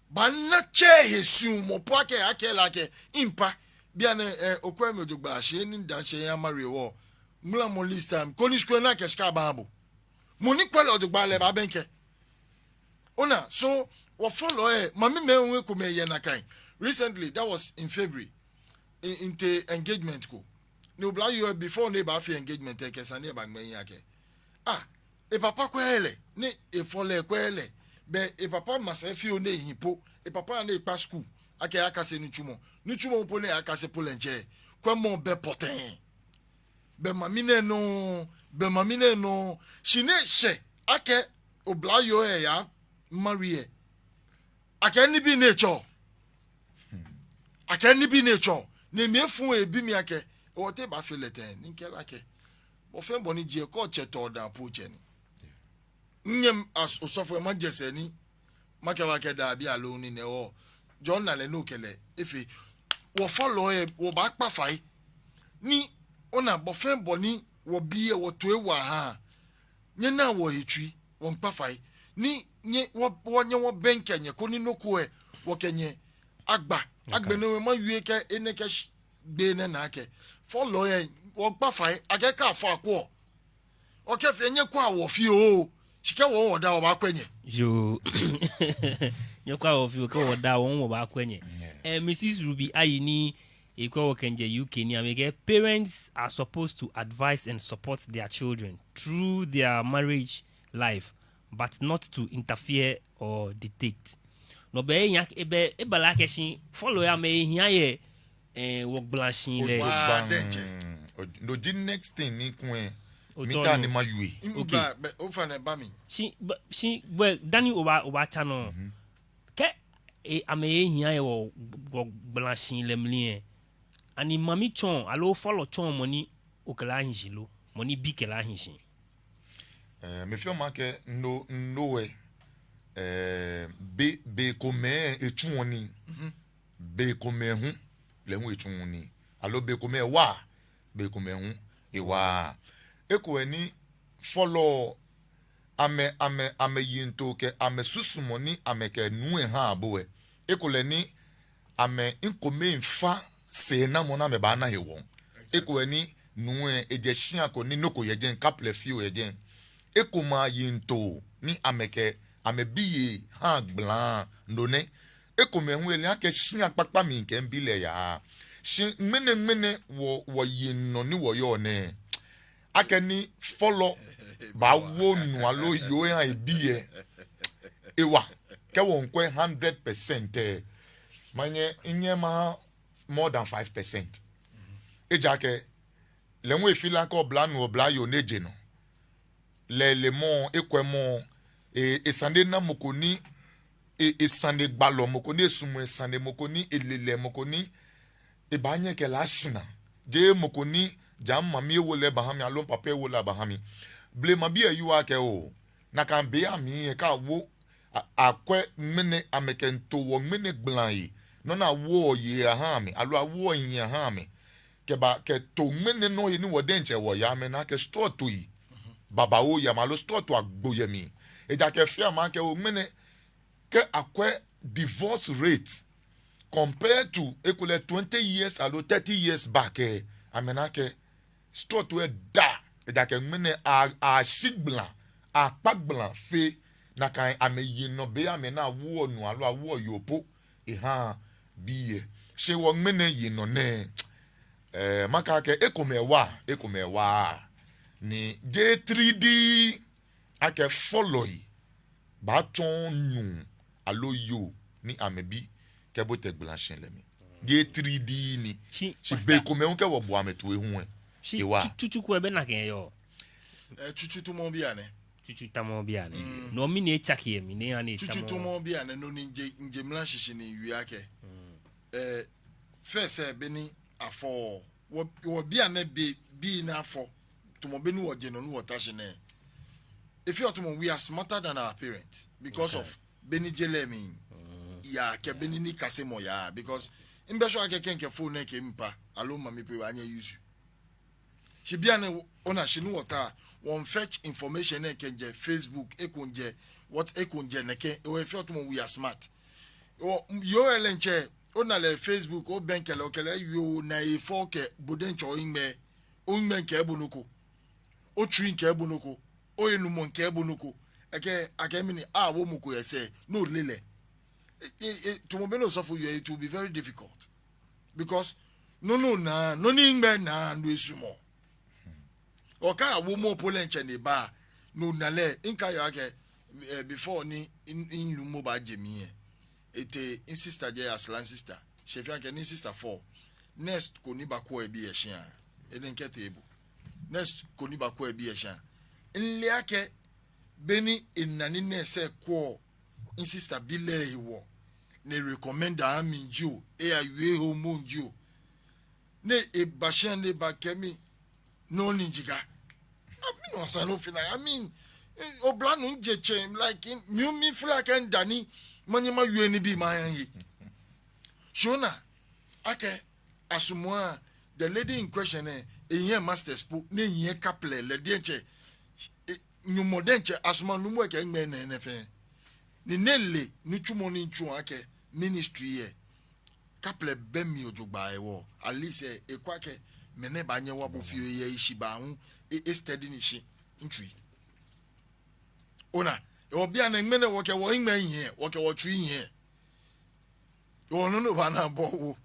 baana tsɛ he suɔmɔ po akɛ, akɛ lɛ akɛ, mpa, bianɛ, eh, okwɛɛɛ mi jogbaŋŋ, shi ni mida shi ya marry hewɔ, ŋulamɔ list time, koni shi kwɛ ni akɛ shika abaha bo. Mɔ ni kwɛɔ lɛ jogbaŋŋ lɛ baabɛŋkɛ. Ona, so, wɔfɔlɔi lɛ, mamimɛi hu ekomɛi yɛ nakai. Recently, that was in February. Mitee engagement ko. Ni oblayoo lɛ, before ni ebaafee engagement lɛ, ekɛ sane lɛ baŋmɛ mihiɛ akɛ, ah, epapa kwɛɛɛ lɛ, ni efɔlɔi kwɛɛɛ lɛ. Bɛ epapa masɛi fioo ni ehi po, epapa ni ekpa school akɛ eyakase nitsumɔ. Nitsumɔ po ni eyakase po lɛ diɛŋtsɛ, kwɛmɔ bɛ pɔtɛɛ. Bɛ mami nɛɛ nɔ, bɛ mami nɛɛ nɔ. Shi ni eshɛ akɛ oblayoo lɛ ya marry lɛ, Akɛ nibii nɛɛ tsɔ. Akɛ nibii nɛɛ tsɔ. Ni mi efu ebi mi akɛ, ewɔ te baafee lɛ tɛŋŋ, ni mikɛɛ lɛ akɛ, bɔ fɛɛ bɔ ni ji lɛ, kɛ otsɛ tɔ daa po otsɛ ni. Minyɛŋ as-, osɔfo lɛ majɛ sɛɛ ni makɛɛ bo akɛ dabi aloo nii nɛɛ, ejɔ ona lɛ ni okɛ lɛ efee. Wɔfɔlɔi lɛ, wɔbaakpa fai. Ni ona bɔ fɛɛ bɔ ni wɔbii lɛ wɔtoi wa ha. Nyɛnaa wɔhe tsui, wɔmiikpa fai. Ni nyɛ, wɔ, wɔnyɛ wɔbɛŋkɛ nyɛ koni nɔ ko lɛ, wɔkɛ nyɛ agba. Agbɛnɛ lɛ mawie kɛ enɛ kɛ sh-, gbɛ nɛɛ naa akɛ, fɔlɔi lɛ, wɔmiikpa fai, akɛ kɛ afɔ akwɔ. Okɛfee nyɛkwɛa wɔ fioo. Shi kɛ wɔ wɔda wɔbaakwɛ nyɛ. Yoo. Nyɛkwɛa wɔ fioo, kɛ wɔda wɔ wɔbaakwɛ nyɛ. Eh, Missus Ruby Ayi ni ekwɛ wɔ kɛjɛ U K ni amɛkɛɛ, parents are supposed to advise and support their children through their marriage life, but not to interfere or dictate. No be nya ebe eba lɛ akɛ shi fɔlɔi lɛ amɛhiɛ yɛ, eh, wɔgbalashihilɛ. Waa, diɛŋtsɛ. No ji next thing ni mikwɛ. Otsɔ nɔ. Mita ni mawie. Okay. Mba, be, ofainɛ ba mi. Shi, be, shi, be, dani oba, obatsa nɔ. Kɛ, eh, amɛhiɛ yɛ wɔ, wɔgbalashihilɛ mli lɛ, ani mami tsɔ, aloo fɔlɔ tsɔ mɔ ni okɛ lɛ ahi shi lo, mɔ ni bi kɛ lɛ ahi shi? Eh, mifeɔ makɛɛ no, no lɛ, eh, be, bei komɛi etsuɔ nii. Bei komɛi hu, lɛ hu etsuɔ nii. Aloo bei komɛi ewaaa, bei komɛi hu ewaaa. Ekolɛ ni fɔlɔi amɛ, amɛ, amɛyiŋtoo kɛ amɛsusumɔ ni amɛkɛ nuu lɛ haa bo lɛ, ekolɛ ni amɛ, ekomɛi miifa sɛɛnamɔ ni amɛbaana hewɔ. Ekolɛ ni nuu lɛ ejɛ shia ko ni nɔ ko yɛ jɛi, kaplɛ fioo yɛ jɛi. Ekomɛi ayiŋtoo ni amɛkɛ amɛbii lɛ haa gbala no nɛ. Ekomɛi hu ele akɛ shia kpakpa mli mikɛ mibi lɛ yaa. Shi ŋmɛnɛ ŋmɛnɛ wɔ, wɔyiŋ nɔ ni wɔyɔɔ nɛɛ, akɛni fɔlɔ baawo nuu aloo yoo eha ebi lɛ, ewa. Kɛ wɔmiikwɛ hundred percent lɛ, manyɛ, minyɛŋ maha more than five percent. Ejaakɛ lɛ hu efee lɛ akɛ oblanuu, oblayoo ni eje nɔ. Lɛ ele mɔ, ekwɛ mɔ, e, esane ena mɔ ko ni, e, esanegbalɔ mɔ ko ni esumɔɔ esane, mɔ ko ni ele lɛ, mɔ ko ni ebaanyɛ ekɛ lɛ ashina. Jeee mɔ ko ni ja mimami ewo lɛ eba eha mi, aloo mipapa ewo lɛ eba eha mi. Blema bii lɛ yɔɔ akɛ oo, nakai bei amli lɛ kɛ awo, a, akwɛ ŋmɛnɛ amɛkɛmiito wɔ ŋmɛnɛ gbala lɛ, nɔ ni awoɔ yei ahaa amɛ, aloo awoɔ hii ahaa amɛ. Kɛba, kɛto ŋmɛnɛ nɔ he ni wɔ diɛŋtsɛ wɔyaa, amɛna akɛ srɔtoi babaoo yɛ mli, aloo srɔto agbo yɛ mli. Ejaakɛ efeɔ amɛ akɛ oo ŋmɛnɛ kɛ akwɛ divorce rate compared to ekolɛ twenty years aloo thirty years back lɛ, amɛna akɛ srɔto lɛ da. Ejaakɛ ŋmɛnɛ a, ashi gbala, akpa gbala fe nakai amɛyiŋ nɔ bei amli ni awoɔ nuu aloo awoɔ yoo po ehaa bii lɛ. Shi wɔ ŋmɛnɛ yiŋ nɔ nɛɛ, eh, makɛɛ akɛ ekomɛi wa, ekomɛi wa. Ni jeee titri akɛ fɔlɔi baatsɔɔ nuu aloo yoo ni amɛbi kɛbote gbalashihilɛ mli. Jeee titri ni. Shi, shi pastor, bei komɛi hu kɛ wɔbo amɛ toi hu lɛ, shi ewa. Tsu-, tsutsu ko lɛ bɛ nakai yɔɔ. Eh, tsutsu tamɔ bianɛ. Tsutsu tamɔ bianɛ. Mm. No mli ni etsake yɛ mli, ni ani tsutsu tamɔ bianɛ, no ni mije, mije mla shishi ni miwie akɛ. Mm. Eh, first lɛ be ni afɔ, wɔ, wɔ bianɛ be, be ni afɔ, tamɔ be ni wɔje nɔ ni wɔta shi nɛɛ. Efeɔ tamɔ we are smarter than our parents because of be ni je lɛ mli. Mm. Yaa kɛ be ni nikasemɔ yaa, because mibɛ sure akɛ kɛ mikɛ phone nɛɛ kɛ mipa, aloo mami po ebaanyɛ e-use. Shi bianɛ ona shi ni wɔta, wɔmiifetch information nɛɛ kɛjɛ Facebook, eko mijɛ, what, eko mijɛ nɛkɛ, ewɔ efeɔ tamɔ we are smart. Wɔ, yoo lɛ diɛŋtsɛ, ona lɛ Facebook, obɛŋkɛ lɛ, okɛ lɛ yɔɔ, ona efɔɔ kɛ bo diɛŋtsɛ ohiŋmɛi, ohiŋmɛi miikɛɛ bo nɔ ko, otsui miikɛɛ bo nɔ ko, ohenumɔ miikɛɛ bo nɔ ko. Ekɛɛ, akɛ mɛni, awo mɔ ko yɛ sɛɛ, ni ole lɛ. E, e, e, tamɔ be ni osɔfo yɔɔ, it will be very difficult. Because nɔ ni onaa, nɔ ni ohiŋmɛi naa, no esumɔɔ. Okɛ awo mɔ po lɛ diɛŋtsɛ ni eba, no ona lɛ, mikaiɔ akɛ, eh, before ni mi, mi, minyɔŋmɔ baje mli lɛ. Etee mi sister jɛ, Aslan sister. Shi efee akɛ ni sister fɔ. Nurse ko ni bakwɛ ebi yɛ shia. Enɛ mikɛtee bo. Nurse ko ni bakwɛ ebi yɛ shia. Mile akɛ, be ni ena ni nurse lɛ kwɛɔ mi sister bi lɛ hewɔ, ni e-recommend aha mi jio, eyawie he moŋ jio. Ni eba shia ni ebakɛɛ mi, no ni ji ga. I mean, no sane ni ofee nɛ. I mean, eh, oblanuu, mijɛ tsɛŋ, like, in, mi, mi-feel akɛ mida ni manyɛ mawie nibii maha ehe. Shi ona akɛ, asumɔɔ, the lady in question, eh, eyɛ masters po, ni eyɛ kaplɛ, lɛ diɛŋtsɛ, eh, Nyɔŋmɔ diɛŋtsɛ, asumɔɔ nuumo lɛ kɛ ŋmɛnɛ nɛɛ fɛɛ. Ni ele nitsumɔ ni mitsuɔ akɛ ministry lɛ, kaplɛ bɛ mli jogbaŋŋ hewɔ, at least, eh, ekwɛ akɛ mɛnɛ baanyɛ ewa bo fioo, eyɛ heshibaa hu, e, e-steady ni shi ntsui. Ona, hewɔ bianɛ ŋmɛnɛ wɔkɛ wɔhiŋmɛi hiɛ, wɔkɛ wɔtsui hiɛ. Hewɔ nɔ ni obaana bɔ wo.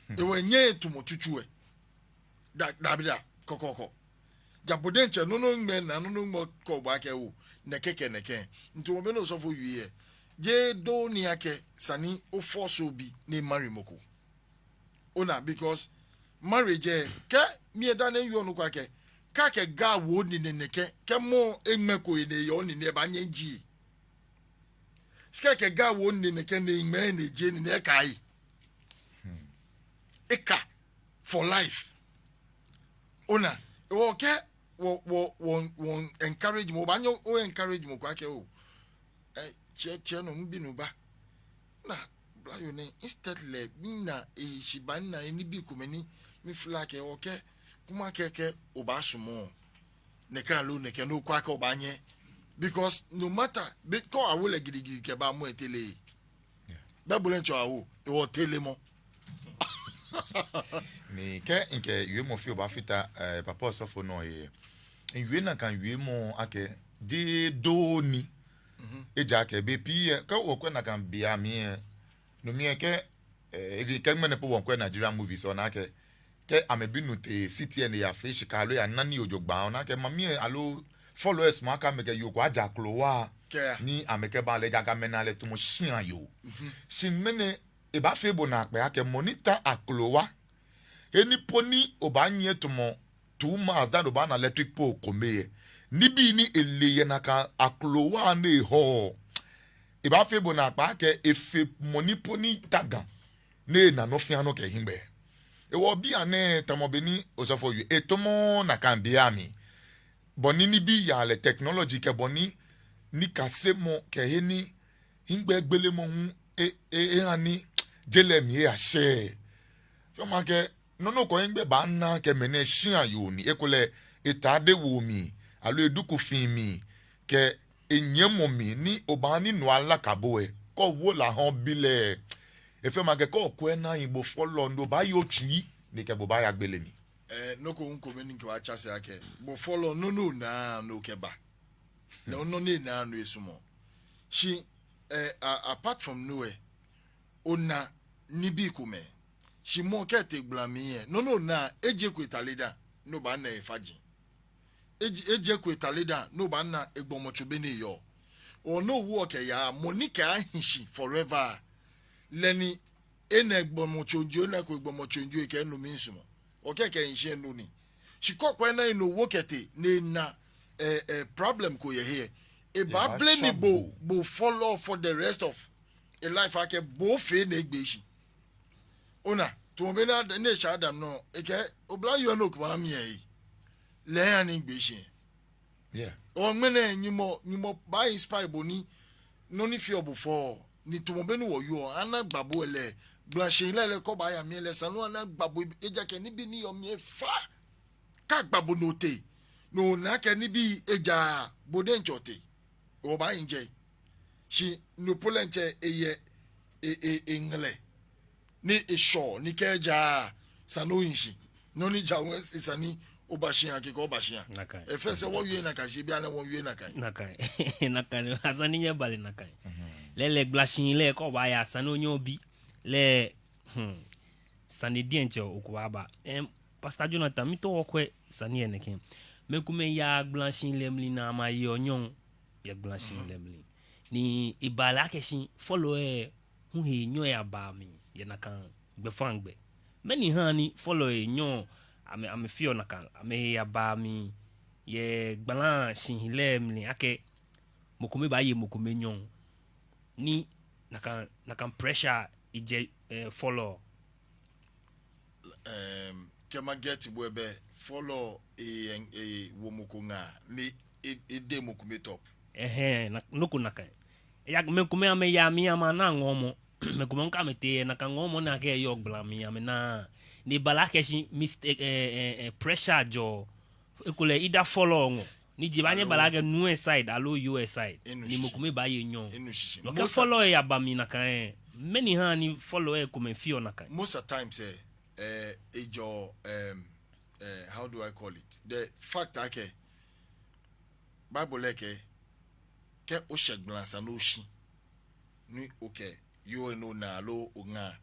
Hewɔ enyɛɛɛ etamɔ tsutsu lɛ. Da, dabida, kɔkɔɔkɔ. Ja bo diɛŋtsɛ, nɔ ni ohiŋmɛi na, nɔ ni ohiŋmɛi kɛɔ bo akɛ oo, nɛkɛ kɛ nɛkɛ. Nti tamɔ bɔ ni osɔfo wie lɛ, jeee doo ni akɛ esa ni o-force obi ni e-marry mɔ ko. Ona, because marriage lɛ, kɛ mi lɛ daa nɛɛ miwieɔ nɔ ko akɛ, kɛ akɛ ga wo onine nɛkɛ, kɛ mɔ eŋmɛko enine yɛ onine lɛ, ebaanyɛ ejie. Shi kɛ akɛ ga wo onine nɛkɛ ni eŋmɛ enine ejie enine lɛ, ekai. Ekai for life. Ona, hewɔ kɛ wɔ, wɔ, wɔ, wɔ-encourage mɔ, obaanyɛ o-encourage mɔ ko akɛ oo, eh, tsɛ, tsɛ nɔ, mibinuu ba. Ona, oblayoo nɛɛ, instead lɛ, mina eheshibaa, mina enibii komɛi ni mi-feel akɛ, okay, kuma kɛkɛ, obaasumɔ nɛkɛ aloo nɛkɛ, no okwɛ akɛ obaanyɛ. Because no matter, be, kɛ awo lɛ gidigidi kɛba mɔ lɛ, etere. Yeah. Bɛ bo diɛŋtsɛ awo, hewɔ teemɔ. Ni kɛ mikɛ wiemɔ fioo baafata, eh, papa osɔfo nɔ lɛ, miwie nakai wiemɔ akɛ, jeee doo ni. Mhm. Ejaakɛ bei pii lɛ, kɛ wɔkwɛ nakai bei amli lɛ, no mli lɛ kɛ, eh, even kɛ ŋmɛnɛ po wɔkwɛ Nigerian movies lɛ, ona akɛ, kɛ amɛbinuu tee city lɛ ni eyafee shika aloo eyana nii jogbaŋŋ lɛ, ona akɛ mami lɛ aloo fɔlɔi lɛ sumɔɔ akɛ amɛkɛ yoo ko aja akrowa. Kɛ. Ni amɛkɛba lɛ, ejaakɛ amɛnaa lɛ tamɔ shia yoo. Mhm. Shi ŋmɛnɛ, ebaafee bo naakpɛɛ akɛ mɔ ni ta akrowa, he ni po ni obaanyiɛ tamɔ two miles dani obaana electric pole kome lɛ, nibii ni ele yɛ nakai akrowa ni ehɔɔ, ebaafee bo naakpɛɛ akɛ efe mɔ ni po ni ta Ga ni ena nɔ fɛɛ nɔ kɛ hiŋmɛi. Hewɔ bianɛ tamɔ bɔ ni osɔfo wie, etamɔɔɔ nakai bei amli. Bɔ ni nibii yaa lɛ, technology kɛ bɔ ni nikasemɔ kɛ he ni hiŋmɛigbelemɔ hu e, e, eha ni je lɛ mli eyashɛ. Fɛɛ ma kɛ nɔ nɔ ko hiŋmɛi baana akɛ mɛnɛ shia yoo ni, ekolɛ etade wo mli, aloo eduku fɛɛ mli, kɛ enyiɛmɔ mli ni obaaha ni no alaka bo lɛ, kɛ owo la hã obi lɛ. Efee ma kɛ kɛ okwɛ naa lɛ, bo fɔlɔ, no baaye otsui, ni kɛ bo baaya gbele mli. Eh, nɔ ko hu kome ni mikɛbaatsa shi akɛ, bo fɔlɔ, nɔ ni onaa ni okɛba. Lɛ hu nɔ ni enaa ni esumɔɔ. Shi, eh, a-, apart from no lɛ, ona nibii komɛi. Shi mɔ kɛ etee gbala mli lɛ, nɔ ni onaa, ejeee ko etale dã ni obaana efaji. Eje-, ejeee ko etale dã ni obaana egbɔmɔtso bɔ ni eyɔɔ. Hewɔ ni owoɔ kɛyaa, mɔ ni kɛ ahi shi forever, lɛ ni ena egbɔmɔtso jio, ena eko egbɔmɔtso jio, ekɛɛ no miisumɔ. Okɛɛ kɛ ehi shi lɛ no ni. Shi kɛ okwɛ naa lɛ, ni owo kɛtee ni ena, eh, eh, problem ko yɛ he lɛ, ebaablame bo, bo fɔlɔ for the rest of e-life akɛ bo ofee ni egbee shi. Ona, tamɔ bɔ ni Ad-, ni eshɛ Adam nɔ, ekɛɛ oblayoo ni okɛba mli lɛ, lɛ eha ni egbee shi. Yeah. Hewɔ ŋmɛnɛ Nyɔŋmɔ, Nyɔŋmɔ baa-inspire bo ni nɔ ni feɔ bo fɛo, ni tamɔ bɔ ni wɔwieɔ, ana agba bo lɛ, gbalashihilɛ lɛ kɛ obaaya mli lɛ, esa ni ana agba bo, ejaakɛ nibii ni yɔɔ mli lɛ efa. Kɛ agba bo ni otee, ni ona akɛ nibii ejaaa, bo diɛŋtsɛ otee. Obaa-enjoy. Shi no po lɛ diɛŋtsɛ eyɛ e, e, eŋɛlɛ. Ni eshɔ, ni kɛ ejaaa, esa ni ohi shi. Nɔ ni ja hu lɛ, esa ni oba shia, kɛkɛ oba shia. Nakai. Efee sɛɛ wɔwie nakai, shi bianɛ wɔwieee nakai. Nakai. Nakai, esa ni nyɛba lɛ nakai. Mhm. Lɛɛlɛŋ gbalashihilɛ kɛ obaaya, esa ni onyɛ obi. Lɛ, hmm, sane diɛŋtsɛ okɛbaaba. Em, Pastor Jonathan, miitao wɔkwɛ sane lɛ nɛkɛ. Mɛi komɛi yaa gbalashihilɛ mli ni amɛyeɔ nyɔŋ yɛ gbalashihilɛ mli. Ni eba lɛ akɛ shi fɔlɔi lɛ hu he nyɔŋ yabaa mli yɛ nakai gbɛfaŋ gbɛ. Mɛni haa ni fɔlɔi lɛ nyɔŋ, amɛ, amɛfeɔ nakai, amɛhe yabaa mli yɛ gbalashihilɛ mli akɛ mɔ kome baaye mɔ kome nyɔŋ? Ni nakai, nakai pressure ejɛ, eh, fɔlɔ. Em, kɛ ma get bo lɛ, fɔlɔ lɛ, e, e, wo mɔ ko ŋaa ni e, e, edeŋ mɔ kome top. Ɛhɛɛ, na, nɔ ko nakai. Eya, mɛi komɛi amɛyaa mli amɛnaaa ŋɔɔmɔ. Mɛi komɛi hu kɛ amɛtee nakai ŋɔɔmɔ ni akɛɛ eyɔɔ gbala mli amɛnaaa. Ni eba lɛ akɛ shi mistake, eh, eh, eh, pressure jɛɔ. Ekolɛ either fɔlɔ ŋɔɔ. Ni eji ebaanyɛ eba lɛ akɛ nuu lɛ side aloo yoo lɛ side. Ni mɔ kome baaye nyɔɔŋ. Enu shishi. Nɔ kɛ fɔlɔ lɛ yaba mli nakai lɛ, mɛni ha ni fɔlɔi komɛi feɔ nakai? Most of times, eh, eh, ejɔ, em, eh, how do I call it? The fact akɛ Bible lɛ kɛɛ, kɛ oshɛ gbala esa ni oshi, ni okɛ yoo lɛ ni ona aloo oŋa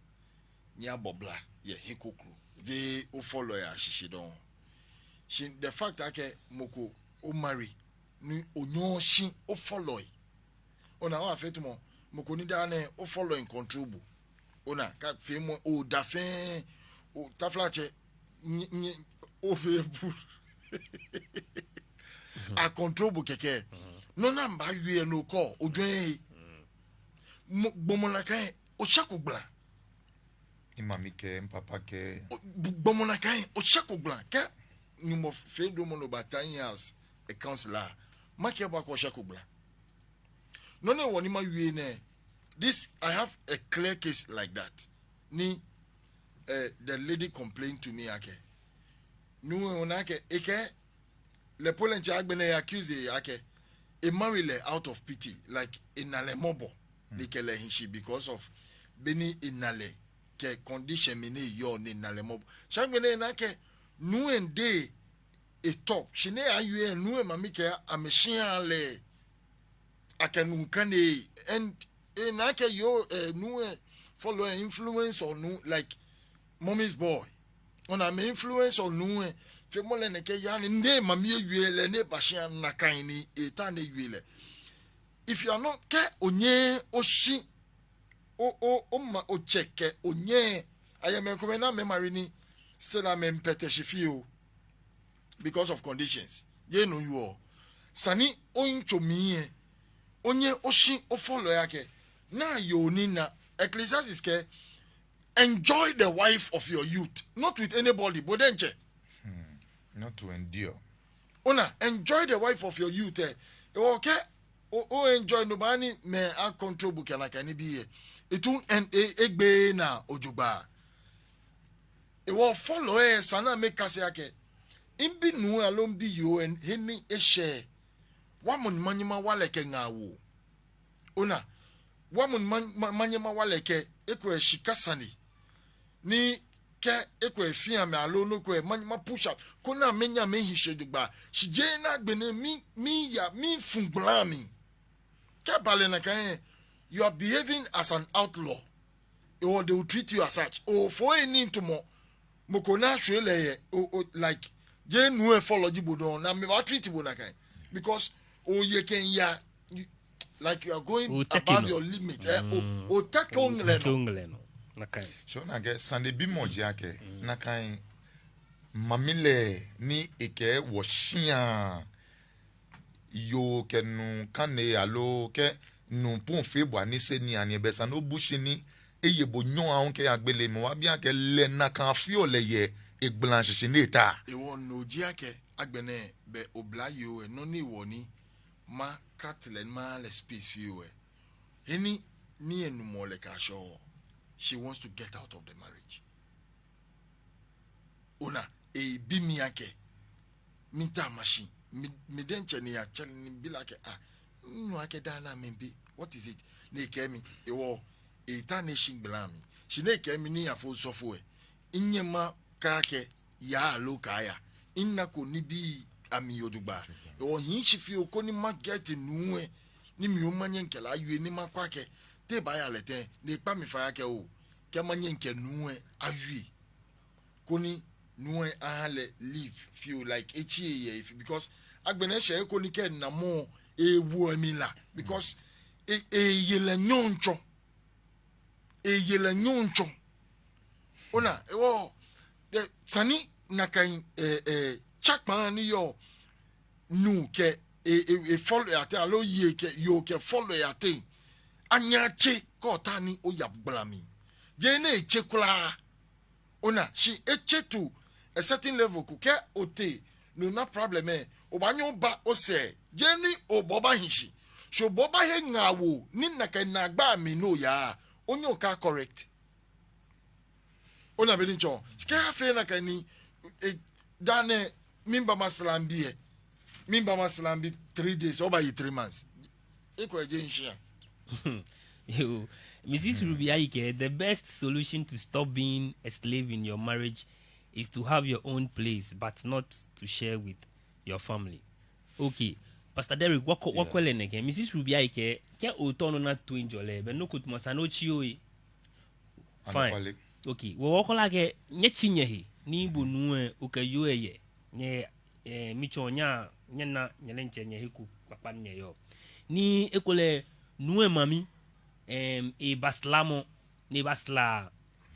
ni abɔ bla yɛ he kroko, jeee ofɔlɔi ashishi dɔŋŋ. Shi the fact akɛ mɔ ko o marry ni onyɛɛɛ oshi ofɔlɔi. Ona, obaafee tamɔ mɔ ko ni daa nɛɛ ofɔlɔi control bo. Ona, kɛ feemɔ oda fɛɛ, o taflatsɛ, nyɛ, nyɛ, ofee bu. A control bo kɛkɛ. Nɔ ni amɛbaawie lɛ no okɔ, ojwɛŋ he. Mɔ, gbɔmɔ nakai, oshɛko gbala. Mimami kɛɛ, mipapa kɛɛ. O, bu-, gbɔmɔ nakai, oshɛko gbala. Kɛ Nyɔŋmɔ fee dromɔ ni oba ten years a councillor, makɛɛ bo akɛ oshɛko gbala. Nɔ hewɔ ni mawie nɛ, this, I have a clear case like that. Ni, eh, the lady complained to me akɛ, nuu lɛ, ona akɛ, ekɛɛ, lɛ po lɛ diɛŋtsɛ agbɛnɛ e accuse lɛ akɛ e marry lɛ out of pity, like, ena lɛ mɔbɔ ni ekɛ lɛ hi shi because of bɔ ni ena lɛ kɛ condition mli ni eyɔɔ ni ena lɛ mɔbɔ. Shi agbɛnɛ ena akɛ nuu lɛ deŋ e top, shi ni eyawie lɛ, nuu lɛ mami kɛɛ amɛshia lɛ, akɛ nuu kane, and ena akɛ yoo, eh, nuu lɛ fɔlɔi lɛ influence-ɔ nuu, like, mommy's boy. Ona, amɛ influence-ɔ nuu lɛ. Feemɔ lɛ nɛkɛ yaa ni, ni mami ewie lɛ ni eba shia nakai ni eta ni ewie lɛ. If you are not, kɛ onyɛɛɛ oshi, o, o, oma, otsɛ kɛ onyɛ, ayɛ mɛi komɛi ni amɛ marry ni still amɛmiipɛtɛ shi fioo because of conditions. Jeee no hewɔ. Esa ni oyitso mli lɛ, onyɛ oshi ofɔlɔi akɛ, naa yoo ni na. Ecclesiastes kɛɛ, enjoy the wife of your youth, not with anybody, bo diɛŋtsɛ. Not to endure. Ona, enjoy the wife of your youth, eh. Hewɔ kɛ o, o enjoy no, baa ni mɛi a control bo kɛ nakai nibii lɛ, it won't end, e, egbeee naa jogbaŋŋ. Hewɔ fɔlɔi lɛ esa ni amɛkase akɛ, mibi nuu aloo mibi yoo lɛ, he ni eshɛ, wa mɔ ni manyɛ mawa lɛ kɛ ŋaawoo. Ona, wa mɔ ni ma, ma, manyɛ mawa lɛ kɛ, ekolɛ shika sane. Ni kɛ ekolɛ efee amɛ aloo nɔ ko lɛ, ma, ma push up koni amɛnyɛ amɛhi shi jogbaŋŋ. Shi jeee ni agbɛnɛ mi, miiya, miifu gbala mli. Kɛ eba lɛ nakai lɛ, you are behaving as an outlaw. Or they will treat you as such. Ofɔɔ he ni tamɔ mɔ ko ni ashwie lɛ yɛ, o, o, like, jeee nuu lɛ fɔlɔ ji bo dɔŋŋ, ni amɛbaa treat bo nakai. Because oye kɛya, you, like, you are going above your limit, eh, o, otake oŋɛlɛ nɔ. Otake oŋɛlɛ nɔ. Nakai. So nakai sanebimɔ ji akɛ, nakai mami lɛ ni ekɛɛ wɔshia yoo kɛ nuu kane aloo kɛ nuu po fee bo anise ni ani ebɛ, esa ni obu shi ni eye bo nyɔɔŋ aahu kɛya gbele mli. Wɔbi akɛ lɛ nakai afeɔ lɛ yɛ egbala shishi ni eta. Hewɔ no ji akɛ agbɛnɛ bɛ oblayoo lɛ, nɔ hewɔ ni ma cut lɛ ni maha lɛ space fioo lɛ, he ni ni enumɔ lɛ kashɔ, she wants to get out of the marriage. Ona, ebi mi akɛ, miitao mashi, mi, mi diɛŋtsɛ ni atsɛ ni mibi lɛ akɛ, ah, minu akɛ daa nɛɛ miibi, what is it? Ni ekɛɛ mi, hewɔ, eta ni eshi gbala mli. Shi ni ekɛɛ mi ni eyafo osɔfo lɛ, minyɛŋ makɛɛ akɛ, yaa aloo kaaya. Minako nibii amli jogbaŋŋ. Hewɔ mihi shi fioo koni ma get nuu lɛ, ni mi hu manyɛ mikɛ lɛ awie ni makwɛ akɛ, te ebaaya lɛ tɛŋŋ, ni ekpa mi fai akɛ oo, kɛ manyɛ mikɛ nuu lɛ awie. Koni nuu lɛ aha lɛ leave fioo, like, etsi ehe yɛ he fioo, because agbɛnɛ eshɛ he ko ni kɛ ena mɔ lɛ, ewoɔ emli la, because e, eye lɛ nyɔɔŋtsɔ. Eye lɛ nyɔɔŋtsɔ. Ona, hewɔ, the, esa ni nakai, eh, eh, tsakpaa ni yɔɔ nuu kɛ e, e, efɔlɔi ateŋ, aloo yoo kɛ, yoo kɛ fɔlɔi ateŋ, anyɛ atse kɛ ota ni oya gbala mli. Jeee ni etse kwraa. Ona, shi etse to a certain level ko kɛ otee ni ona problem lɛ, obaanyɛ oba osɛɛ. Jeee ni obɔ obahi shi. Shi obɔ obahe ŋaawoo ni nakai naagba mli ni oyaa, onyɛ oka correct. Ona bɔ ni mitsɔɔ. Shi kɛ afee nakai ni, eh, daa nɛɛ, miba maslam bi lɛ. Miba maslam bi three days, obaye three months. Ekolɛ jeee nshia. Yo, Missus Ruby Ayike, the best solution to stop being a slave in your marriage is to have your own place, but not to share with your family. Okay, Pastor Derrick, wɔkɔ, yeah, wɔkɔ lɛ nɛkɛ. Missus Ruby Ayike, kɛ otao ni ona toiŋjɔlɛ, belɛ nɔ ko tamɔ sane ni otsi oye. Fine. Anɔkwale. Okay, wɔ, wɔkɔ lɛ akɛ, nyɛtsi nyɛhe, ni bo nuu lɛ, okɛ yoo lɛ yɛ. Nyɛ, eh, mitsɔɔ nyɛ, nyɛna, nyɛ diɛŋtsɛ nyɛhe ko kpakpa ni nyɛyɔɔ. Ni ekolɛ nuu lɛ mami, em, eba slamɔ, ni eba sla.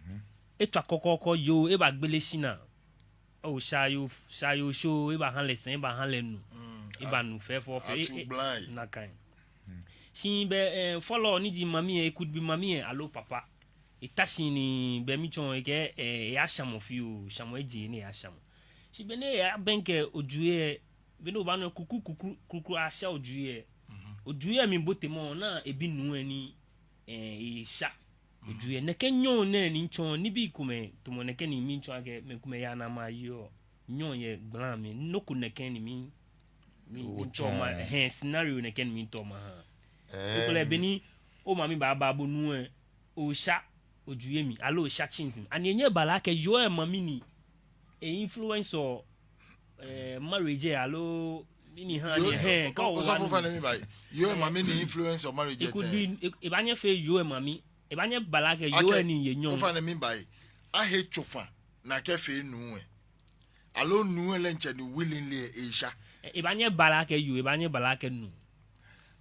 Mhm. Etswa kɔkɔɔkɔ yoo, eba gbele shinaa. Oo, shaayoo, shaayoo shoo, ebaha lɛ sɛi, ebaha lɛ nu. Mm, ebanu fɛfɛɛfɛ, e, atsu e, gblaŋ. Nakai. Mm. Shi belɛ, eh, fɔlɔ ni ji mami lɛ, it could be mami lɛ, aloo papa. Eta shi ni belɛ mitsɔɔ akɛ, eh, eyashamɔ fioo, shamɔ eje ni eyashamɔ. Shi be ni eyabɛŋkɛ ojuu lɛ, be ni obaanu kuku, kuku, kuku asha ojuu lɛ. Mhm. Ojuu lɛ mli botemɔ, ona ebi nuu lɛ ni, eh, esha. Ojuu lɛ nɛkɛ nyɔɔŋ nɛɛ ni mitsɔɔ, nibii komɛi tamɔ nɛkɛ ni mitsɔɔ akɛ, mɛi komɛi yaa ni amɛyeɔ nyɔɔŋ yɛ gbala mli, nɔ ko nɛkɛ ni mi, mi, mitsɔɔ ma, hɛɛ, scenario nɛkɛ ni mitao maha. Ekolɛ be ni omami baaba bo nuu lɛ, osha ojuu lɛ mli, aloo osha tsins mli. Ani enyɛ eba lɛ akɛ yoo lɛ mami ni e influence-ɔ, eh, marriage lɛ, aloo, mɛni ha ni, hɛɛ, kɛ o, osɔfo, ofainɛ mibaye. Yoo lɛ mami ni influence-ɔ marriage lɛ. It could be, e, ebaanyɛ efee yoo lɛ mami. Ebaanyɛ eba lɛ akɛ yoo lɛ ni ye nyɔɔŋ. Ofainɛ mibaye. Ahe tsofa ni akɛfee nuu lɛ. Aloo nuu lɛ diɛŋtsɛ ni willingly esha. E, ebaanyɛ eba lɛ akɛ yoo, ebaanyɛ eba lɛ akɛ nuu.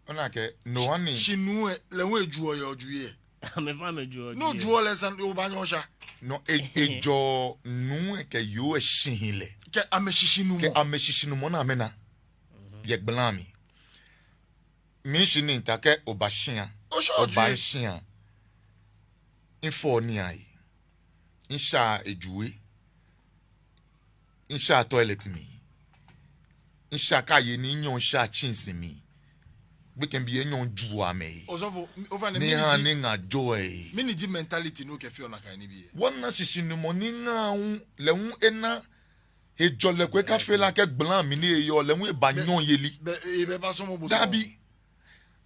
Ona akɛ, no one. Shi nuu lɛ, lɛ hu ejuɔ yɛ ojuu lɛ. Amɛfɛɛ amɛjuɔ ojuu lɛ. No juɔ lɛ sane, obaanyɛ osha. No, e, ejɔɔ nuu lɛ kɛ yoo lɛ shihilɛ. Kɛ amɛshishinumɔ. Kɛ amɛshishinumɔ ni amɛna. Yɛ gbala mli. Mishi ni mita akɛ oba shia. Osha ojuu lɛ. Oba shia. Mifɔ ni ayi. Misha ejuu lɛ. Misha toilet mli. Misha kɛ aye ni nyɔɔŋ sha tsins mli. Gbekɛbii lɛ nyɔɔŋ juɔ amɛhe. Osɔfo, ofainɛ, ni mɛni ha ji, ni ŋa jɔɔ lɛ. Mɛni ji mentality ni okɛfeɔ nakai nibii lɛ? Wɔna shishinumɔ ni ŋa hu, lɛ hu ena hejɔlɛ ko ekafee lɛ akɛ gbala mli ni eyɔɔ, lɛ hu eba nyɔɔŋyeli. Be, e, be, eba sɔɔmɔ bo sɔɔmɔ. Dabi.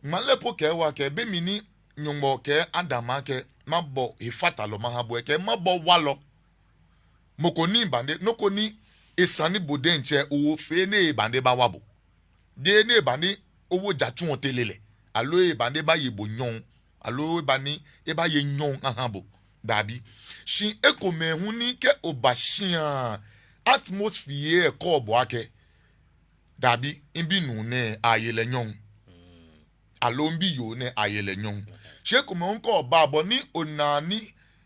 Ŋmalɛ po kɛɛ wɔ akɛ be mli ni Nyɔŋmɔ kɛɛ Adam akɛ, mabɔ hefatalɔ maha bo lɛ, ekɛɛ mabɔ walɔ. Mɔ ko ni baanyɛ, nɔ ko ni esa ni bo diɛŋtsɛ ofee ni ebaanyɛ ebawa bo. Jeee ni ebaanyɛ owo jatsu otere lɛ, aloo ebaanyɛ ebaye bo nyɔɔŋ, aloo ebaanyɛ ebaye nyɔɔŋ aha bo. Dabi. Shi ekomɛi hu ni kɛ oba shia, atmosphere lɛ kɛɔ bo akɛ, dabi, mibi nuu nɛɛ, aye lɛ nyɔɔŋ. Aloo mibi yoo nɛɛ, aye lɛ nyɔɔŋ. Shi ekomɛi hu kɛ oba bɔ ni ona ni,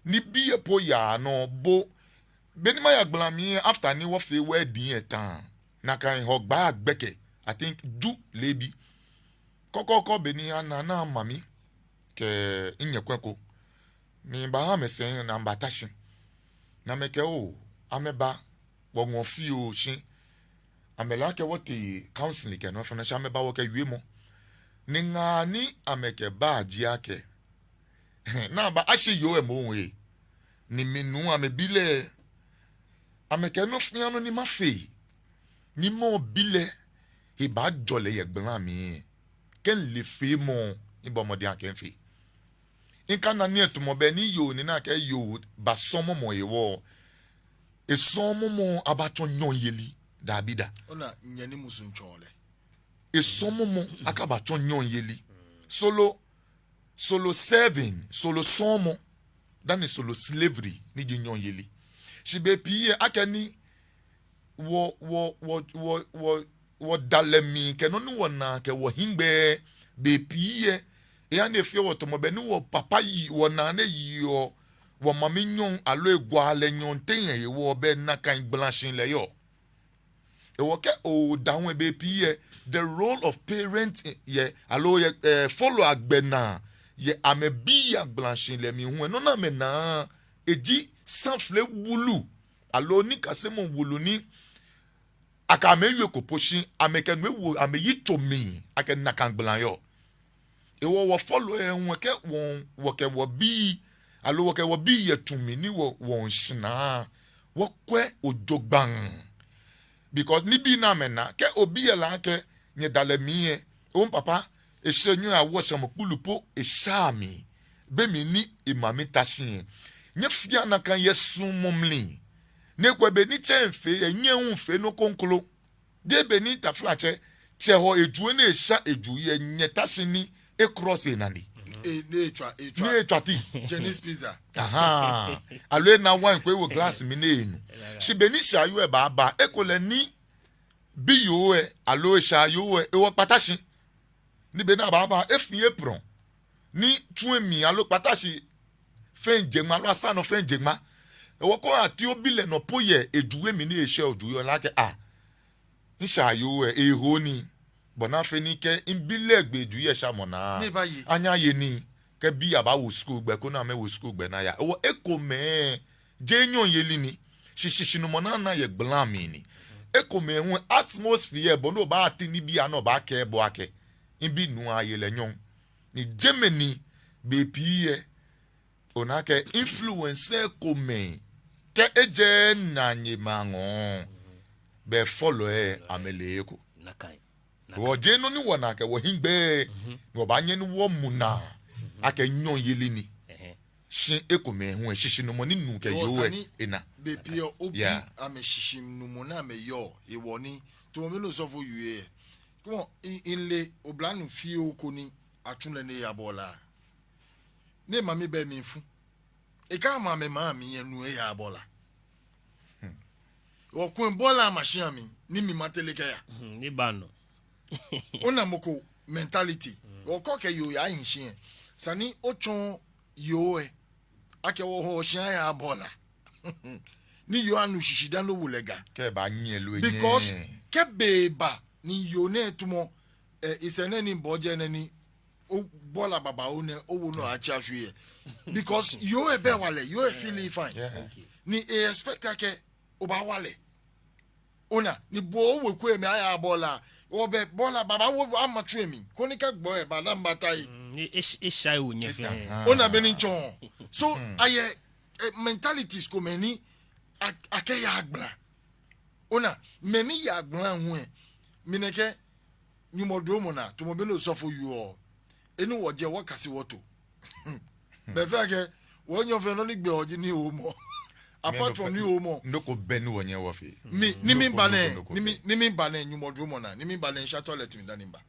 nibii lɛ po yaa nɔ bo. Be ni maya gbala mli lɛ, after ni wɔfee wedding lɛ ta, nakai Hɔgbaa gbɛkɛ, I think, Ju leebi. Kɔkɔɔkɔ be ni ana, ana mami kɛ minyɛ kwɛ ko. Mibaha amɛ sɛi ni amɛbata shi. Ni amɛkɛɛ oo, amɛba, wɔŋɔɔ fioo shi amɛle akɛ wɔtee counseling kɛ nɔ fɛɛ nɔ, shi amɛba wɔkɛ wiemɔ. Ni ŋaa ni amɛkɛba ji akɛ, ni aba ashi yoo lɛ moŋ lɛ. Ni mi nuu amɛbi lɛ, amɛkɛɛ nɔ fɛɛ nɔ ni mafee ni mɔ bi lɛ he baajɔ lɛ yɛ gbala mli lɛ, kɛ mile feemɔ, mibɔ mɔdɛŋ akɛ mifee. Mikana nii lɛ tamɔ bɔ ni yoo ni ana akɛ yoo ba sɔɔmɔ mɔ hewɔ, esɔɔmɔ mɔ abatsɔ nyɔɔŋyeli, dabida. Ona nyɛ ni musuŋ tsɔɔ lɛ. Esɔɔmɔ mɔ akaba tsɔ nyɔɔŋyeli. Soro, soro serving, soro sɔɔmɔ, dani soro slavery ni ji nyɔɔŋyeli. Shi bei pii lɛ akɛni wɔ, wɔ, wɔ, wɔ, wɔ, wɔdalɛ mli kɛ nɔ ni wɔnaa kɛ wɔhiŋmɛi bei pii lɛ, eha ni efeɔ wɔ tamɔ bɔ ni wɔpapa yi, wɔnaa ni eyiɔ wɔmami nyɔɔŋ aloo egwaa lɛ nyɔɔŋ teŋ lɛ hewɔ bɛ nakai gbalashihilɛ yɔɔ. Hewɔ kɛ oda hu lɛ bei pii lɛ, the role of parent lɛ, aloo yɛ, eh, fɔlɔi agbɛnaa, yɛ amɛbii agbalashihilɛ mli hu lɛ, nɔ ni amɛnaa eji samflɛ wulu aloo nikasemɔ wulu ni akɛ amɛ ewie eko po shi amɛkɛ nu ewo amɛyitso mli akɛ nakai gbala yɔɔ. Hewɔ wɔ fɔlɔi lɛ hu lɛ, kɛ wɔ, wɔkɛ wɔbii, aloo wɔkɛ wɔbii yɛ tsu mli ni wɔ, wɔmiishinaa, wɔkwɛ jogbaŋŋ. Because nibii ni amɛnaa, kɛ obi lɛ le akɛ nyɛdalɛ mli lɛ, oo papa, eshɛ nyɔ ya wɔ shamɔ kpulu po esha mli, be mli ni emami ta shi lɛ. Nyɛfea nakai yɛ suɔmɔ mli. Ni ekolɛ be ni tsɛ miifee lɛ, nyɛ hu miifee nɔ kroko. Jeee be ni taflatsɛ, tsɛ hɔ eju lɛ ni esha eju lɛ, nyɛta shi ni ecross enane. E, ni etswa, etswa. Ni etswa ti. Jenny's Pizza. Ahaa. Aloo ena wine ko ewo glass mli ni enu. Shi be ni shaayoo lɛ baaba, ekolɛ ni biyoo lɛ, aloo eshaayoo lɛ, ewɔ kpata shi. Ni be ni abaaba, efee apron. Ni tsu lɛ mli aloo kpata shi fɛɛ jeŋma, aloo asa nɔ fɛɛ jeŋma. Hewɔ kɛ ati obi lɛ nɔ po yɛ eju lɛ mli ni eshɛ eju lɛ, ole akɛ, ah, mishaayoo lɛ, eho nii. Bɔ ni afee ni kɛ mibi lɛ egbe eju lɛ shamɔ naa, ni ebaye, anyɛ aye nii. Kɛ bii lɛ baawo skul gbɛ, koni amɛwo skul gbɛ ni aya. Hewɔ ekomɛi, jeee nyɔŋyeli ni, shi shishinumɔ ni anaa yɛ gbala mli ni. Ekomɛi hu atmosphere, bɔ ni obaati nibii anɔ baakɛɛ bo akɛ, mibi nuu lɛ aye lɛ nyɔŋ. Ni jɛmɛ ni bei pii lɛ, ona akɛ influence komɛi, kɛ ejɛ nanemɛi aŋɔɔ, bɛ fɔlɔi lɛ amɛle eko. Nakai. Wɔjeee nɔ ni wɔna kɛ wɔhiŋmɛi, ni wɔbaanyɛ ni wɔmu naa akɛ nyɔŋyeli ni. Shi ekomɛi hu lɛ, shishinumɔ ni nuu kɛ yoo lɛ ena. Bei pii lɛ, obi amɛshishinumɔ ni amɛyɔɔ, hewɔ ni, tamɔ bɔ ni osɔfo wie lɛ. Kɛmɔ, mile oblanuu fioo ko ni atsu lɛ ni eya bɔla. Ni emami bɛ mlifu. Ekɛɛ amɛ maŋ mli lɛ nuu eyaaa bɔla. Wɔkwɛ bɔla machine mli, ni mli mateŋ lɛ kɛya. Ni ba nɔ. Ona mɔ ko mentality. Wɔkɔ kɛ yoo yahi shi lɛ, esa ni otsɔɔ yoo lɛ akɛ wɔhɔɔ shi ayaaa bɔla. Ni yoo lɛ anu shishi dani owo lɛ ga. Kɛ ebaanyiɛ loo enyɛɛɛ. Because kɛ be ba ni yoo nɛɛ tamɔ, eh, esɛɛ nɛɛ ni bɔ jɛ nɛɛ ni, o bɔla babaoo nɛɛ, owo nɔ atsi ashwie lɛ. Because yoo lɛ bɛ hewalɛ, yoo lɛ feel fine. Ni e expect akɛ obaawa lɛ. Ona, ni bo oweku lɛ mli ayaaa bɔla. Obɛ bɔla babaoo ama tsu lɛ mli. Koni kɛ gbɔ lɛ ba ni mibata lɛ, ni esh-, esha ewo nyɛ fɛɛ. Ona bɔ ni mitsɔɔ. So, ayɛ, eh, mentalities komɛi ni a-, akɛyaa gbala. Ona, mɛi ni yaa gbala hu lɛ, mina akɛ Nyɔŋmɔ duromɔ naa, tamɔ bɔ ni osɔfo wieɔ, eni wɔjɛ wɔkase wɔto. Bɛ fɛɛ kɛ, wɔnyɛɔ fɛɛ nɔ ni gbɛ wɔji ni wɔmɔ. Apart from ni wɔmɔ. Nɔ ko bɛ ni wɔnyɛɛɛ wɔfee. Mi, ni miba nɛɛ, ni mi, ni miba nɛɛ, Nyɔŋmɔ duromɔ naa, ni miba nɛɛ, misha toilet mli dani miba.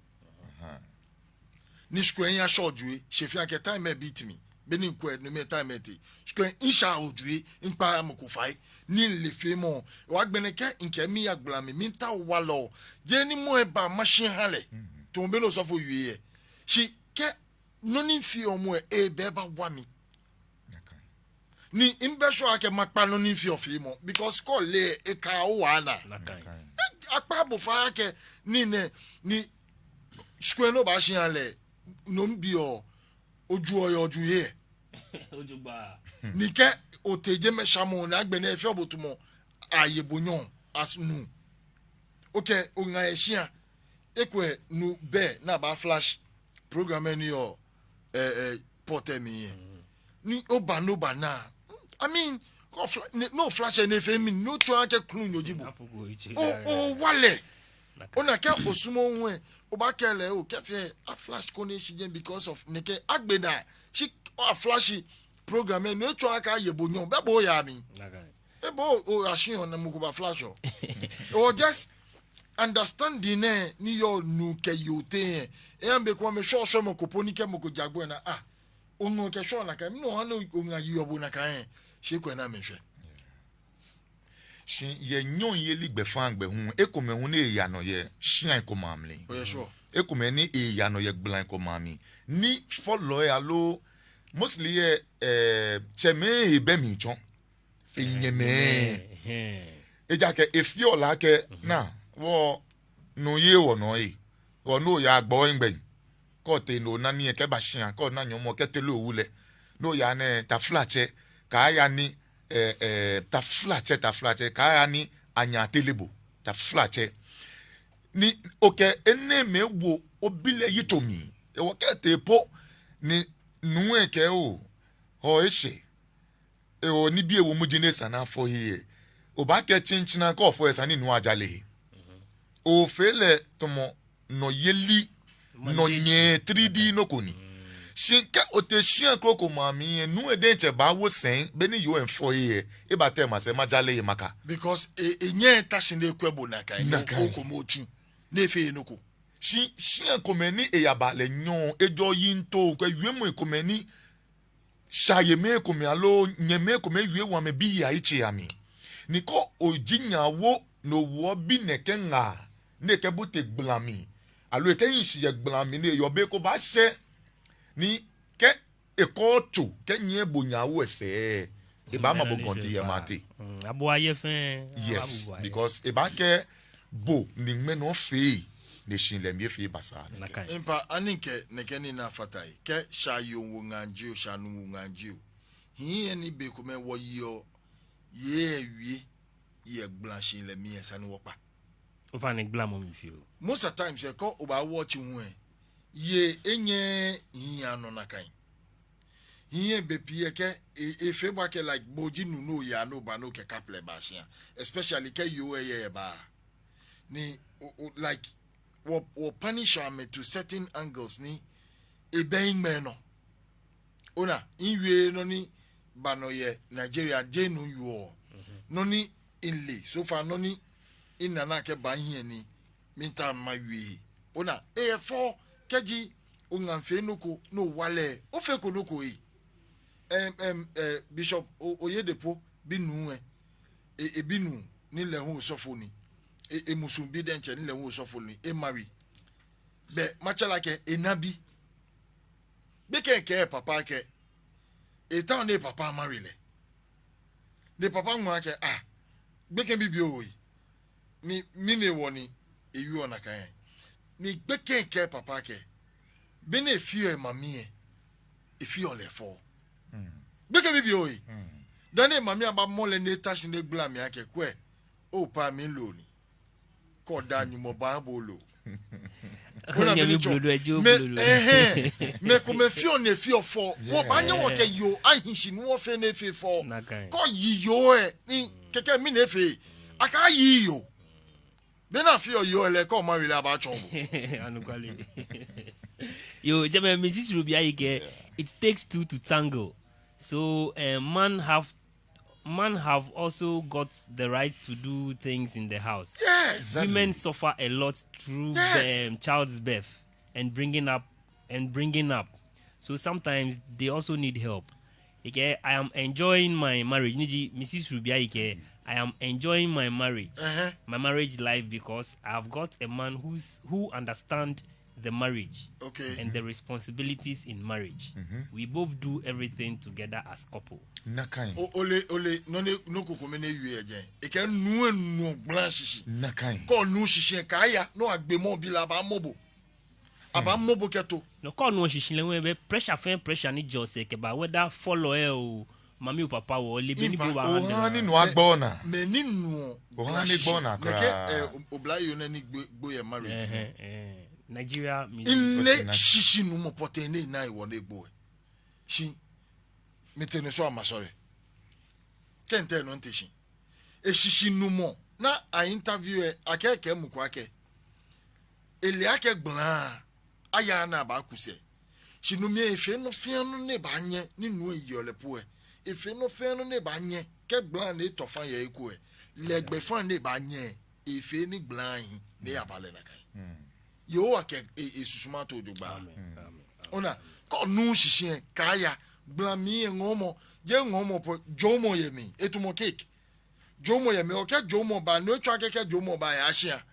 Ni shi kulɛ miya short jue, shi efee akɛ time lɛ beat mi. Beni mikwɛ, no mli time lɛ tee. Shi kulɛ misha jue, mikpa mɔ ko fai. Ni mile feemɔ. Hewɔ agbɛnɛ kɛ mikɛ miya gbala mli, miitao walɔ. Jeee ni mɔ lɛ baaama shi aha lɛ. Tamɔ bɔ ni osɔfo wie lɛ. Shi kɛ nɔ ni mifeɔ moŋ lɛ, ebɛ baawa mi. Ni mibɛ sure akɛ makpa nɔ ni mifeɔ feemɔ, because kɛ ole lɛ, ekaa owala naa. Akpa bo fai akɛ nii nɛɛ, ni shi kulɛ no baashi aha lɛ, no mli biɔ, ojuɔ yɛ oju he. Ni kɛ otee jɛmɛ shamɔ ni agbɛnɛ efeɔ bo tamɔ aye bo nyɔŋ as nuu. Okɛ oŋa yɛ shia, ekolɛ nuu bɛ ni abaa flash program lɛ ni yɔɔ, eh, eh, port lɛ mli lɛ. Ni oba, ni oba naa. I mean, kɛ ofla-, ni, ni oflash lɛ ni efee mɛni, ni otsɔɔ akɛ klunyo ji bo. O, owa lɛ. Ona akɛ osumɔɔɔ hu lɛ, obaakɛɛ lɛ oo, kɛ fee aflash koni eshi jɛi because of nɛkɛ agbɛnɛ. Shi aflash program lɛ, ni etsɔɔ akɛ aye bo nyɔŋ, bɛ bo oyaa mli. Ebo o, o, ashiɔ ni mɔ ko baa flash o. O just understanding nɛɛ ni yɔɔ nuu kɛ yoo teŋ lɛ. Ehaa be ko amɛshwɛɔ shwɛmɔ ko po ni kɛ mɔ ko ja gbɛ naa, ah, onu kɛ shwɛɔ nakai, mɛni ohã ni oŋa yeɔ bo nakai lɛ. Shi ekolɛ ni amɛshwɛ. Shi yɛ nyɔŋyeli gbɛfaŋ gbɛ hu, ekomɛi hu ni eyaa nɔ yɛ shiai komɛi amli. Oyɛ sure. Ekomɛi ni eyaa nɔ yɛ gbalai komɛi amli. Ni fɔlɔi aloo, mostly yɛ, eh, tsɛmɛi he bɛ mli tsɔ fe nyɛmɛi. Ejaakɛ efeɔ lɛ akɛ, naa, wɔnu yɛ wɔnɔ lɛ. Wɔnu oyaa gbɔ lɛ gbɛ. kɛ otee ni ona nii lɛ, kɛba shia, kɛ ona nyɔmɔ, kɛtere owu lɛ, ni oya nɛɛ, taflatsɛ, kaaya ni, eh, eh, taflatsɛ, taflatsɛ, kaaya ni anyɛ atere bo, taflatsɛ. Ni okɛ enɛɛmɛi wo obi lɛ yitso mli. Hewɔ kɛ etee po ni nuu lɛ kɛɛ oo, hɔ eshɛ. Hewɔ nibii ewo muji ni esa ni afɔ he lɛ, obaakɛɛ tsɛŋtsɛŋ akɛ ofɔ lɛ, esa ni nuu lɛ ajale he. Ofee lɛ tamɔ nɔyeli, nɔnyɛ titri nɔ ko ni. Shi kɛ otee shia kroko ma mli lɛ, nuu lɛ diɛŋtsɛ baawo sɛi, be ni yoo lɛ fɔ he lɛ, ebaatee masɛi, majale he maka. Because e, enyɛɛɛ eta shi ni ekwɛ bo nakai, ni okome otsu, ni efee nɔ ko. Shi shia komɛi ni eyaba lɛ nyɔɔŋ, ejɔɔ yiŋtoo kɛ wiemɔi komɛi ni shaayemɛi komɛi aloo nyɛmɛi komɛi wie wɔ amɛbii ayitsei amli. Ni kɛ oji nyɛ awo ni owo obi nɛkɛ ŋaa, ni ekɛbote gbala mli, aloo ekɛhi shi yɛ gbala mli, ni eyɔɔ be ko baashɛ, ni kɛ ekɔ otso kɛ nyɛ bo nyɛ awo esɛɛ, ebaama bo gɔnti yɛ mate. Mm, abu aye fɛɛ. Yes, because ebaakɛɛ bo ni ŋmɛnɛ ofee, ni shihilɛ mli efee basaa nɛkɛ. Mpa ani kɛ nɛkɛ nii nɛɛ afata he, kɛ shaayoo wo ŋaa jio, shaanuu wo ŋaa jio. Hii lɛ ni bei komɛi wɔyeɔ, yei lɛ wie yɛ gbala shihilɛ mli lɛ, esa ni wɔkpa. Ofainɛ gbalamɔ mli fioo. Most of times lɛ, kɛ obaa watch hu lɛ, yei enyɛɛɛ hii anɔ nakai. Hii lɛ bei pii lɛ kɛ e, efee bo akɛ like bo ji nuu ni oyaa ni oba ni okɛ kaplɛ baa shia. Especially kɛ yoo lɛ yɛ ebaa. Ni o, o, like wɔ, wɔ punish amɛ to certain angles ni ebɛ hiŋmɛi nɔ. Ona, miwie nɔ ni ba nɔ yɛ Nigeria, jeee no miwieɔ. Nɔ ni mile, so far nɔ ni mina ni akɛba mihiɛ ni miitao mawie. Ona, eyɛ fɛo kɛji oŋa fee nɔ ko ni owa lɛ, ofeko nɔ ko ee. Em, em, eh, Bishop O-, Oyedepo binuu lɛ, e, ebinuu ni lɛ hu osɔfo ni, e, emusuŋ bi diɛŋtsɛ ni lɛ hu osɔfo ni, emarry. Bɛ matsɛ lɛ akɛ ena bi. Gbekɛ lɛ kɛɛ epapa akɛ, etao ni epapa amarry lɛ. Ni epapa ŋma akɛ, ah, gbekɛ bibioo ei. Ni, mɛni hewɔ ni ewieɔ nakai? Ni gbekɛ lɛ kɛɛ epapa akɛ, be ni efeɔ emami lɛ, efeɔ lɛ fɛo. Gbekɛ bibioo ei. Dani emami lɛ baamɔ lɛ ni eta shi ni egbala mli akɛ, kwɛ, opapa miiloo ni. Kɛ oda Nyɔŋmɔ baa bo loo. Ona mɛni tsɔɔ? Mɛi, ɛhɛɛ, mɛi komɛi feɔ ni efeɔ fɛo. Wɔbaanyɛ wɔkɛ yoo ahi shi ni wɔfee ni efee fɛo. Kɛ oyi yoo lɛ, ni kɛkɛ mɛni efee? Akɛɛ ayiii yoo. Be ni afeɔ yoo lɛ, kɛ omarry lɛ abaatsɔɔ bo. Anɔkwale. Yoo, jɛmɛ Missus Ruby Ayike, it takes two to tango. So, eh, man have man have also got the right to do things in the house. Yes. Women suffer a lot through, um, childbirth and bringing up and bringing up. So sometimes they also need help. Okay, I am enjoying my marriage. Ni ji Missus Ruby Ayike, I am enjoying my marriage, my marriage life because I have got a man who's who understand the marriage and the responsibilities in marriage. We both do everything together as couple. Nakai. Ole, ole, nɔ ni, nɔ ko kome ni ewie yɛ jɛi. Ekɛɛ nuu lɛ nuɔ gbala shishi. Nakai. Kɛ onuuu shishi lɛ, kaaya, ni agbe mɔ bi lɛ, abaamɔ bo. Abaamɔ bo kɛto. No, kɛ onuɔ shishi lɛ, hu ebɛ pressure fɛɛ pressure ni jɛɔ sɛɛ kɛbaa, whether fɔlɔ lɛ oo, mami oo, papa oo, ole bɔ ni bo baa handle. Ohani nuu lɛ agbo naa. Mɛi ni nuɔ gbala shishi. Ohani gbo naa kwraa. Nɛkɛ, eh, oblayoo nɛɛ ni gbo, gbo yɛ marriage. Nigeria music. Mile shishinumɔ pɔtɛɛ ni ena hewɔ ni egbo lɛ. Shi mitee nɔ sɔŋŋ, I'm sorry. Kɛ mitee nɔ mitee shi. Eshishinumɔ ni a interview lɛ, akɛɛ, ekɛɛ mɔ ko akɛ, ele akɛ gbala lɛ, ayaaa ni abaaku sɛɛ. Shi no mli lɛ efee nɔ fɛɛ nɔ ni ebaanyɛ, ni nuu lɛ yeɔ lɛ po lɛ. Efee nɔ fɛɛ nɔ ni ebaanyɛ, kɛ gbala lɛ ni etɔ faŋŋ yɛ he ko lɛ, lɛ gbɛfaŋ ni ebaanyɛ, efee ni gbala lɛ ahi, ni eyaba lɛ nakai. Yehowa kɛ e, esusuma ato jogbaŋŋ. Ona, kɛ onuuu shishi lɛ, kaaya, gbala mli lɛ ŋɔɔmɔ, jeee ŋɔɔmɔ po, jɔɔmɔ yɛ mli, etamɔ cake. Jɔɔmɔ yɛ mli, okɛ jɔɔmɔ baa, no etsɔɔ akɛ kɛ jɔɔmɔ ba lɛ, eyaa shia.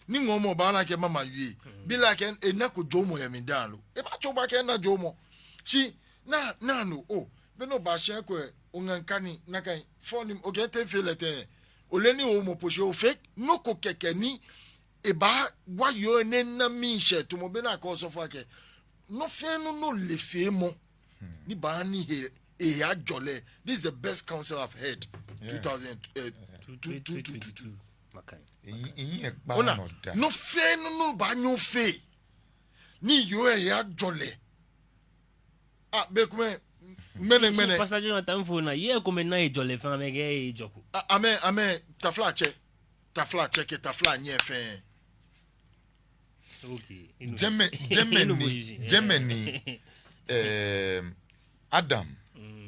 Ni ŋɔɔmɔ ba lɛ, akɛ mama wie. Bi lɛ akɛ enako jɔɔmɔ yɛ mli dã lo. Ebaatsɔ bo akɛ ona jɔɔmɔ. Shi naa, naa no, oo, be ni oba shia ko lɛ, oŋa ŋkani, nakai, fɔ ni, okɛɛ te efee lɛ tɛŋŋ. Ole ni owo mɔ po shi, ofee nɔ ko kɛkɛ ni ebaawa yoo lɛ ni ena miishɛɛ, tamɔ bɔ ni akɛɛ osɔfo akɛ, nɔ fɛɛ nɔ ni ole feemɔ ni baaha ni ehe ajɔ lɛ. This is the best counsel I've heard. Two thousand, eh, two, two, two, two, two. Ona, nɔ fɛɛ nɔ ni obaanyɛ ofee ni yoo lɛ he ajɔ lɛ. Ah, bei komɛi, ŋmɛnɛ, ŋmɛnɛ. Pastor Jonathan fo na, yei komɛi ni ejɔ lɛ fɛɛ amɛkɛɛ ejɔko. Amɛ, amɛ, taflatsɛ, taflatsɛ kɛ taflanyo fɛɛ. Jɛmɛ, jɛmɛ ni, jɛmɛ ni, eh, Adam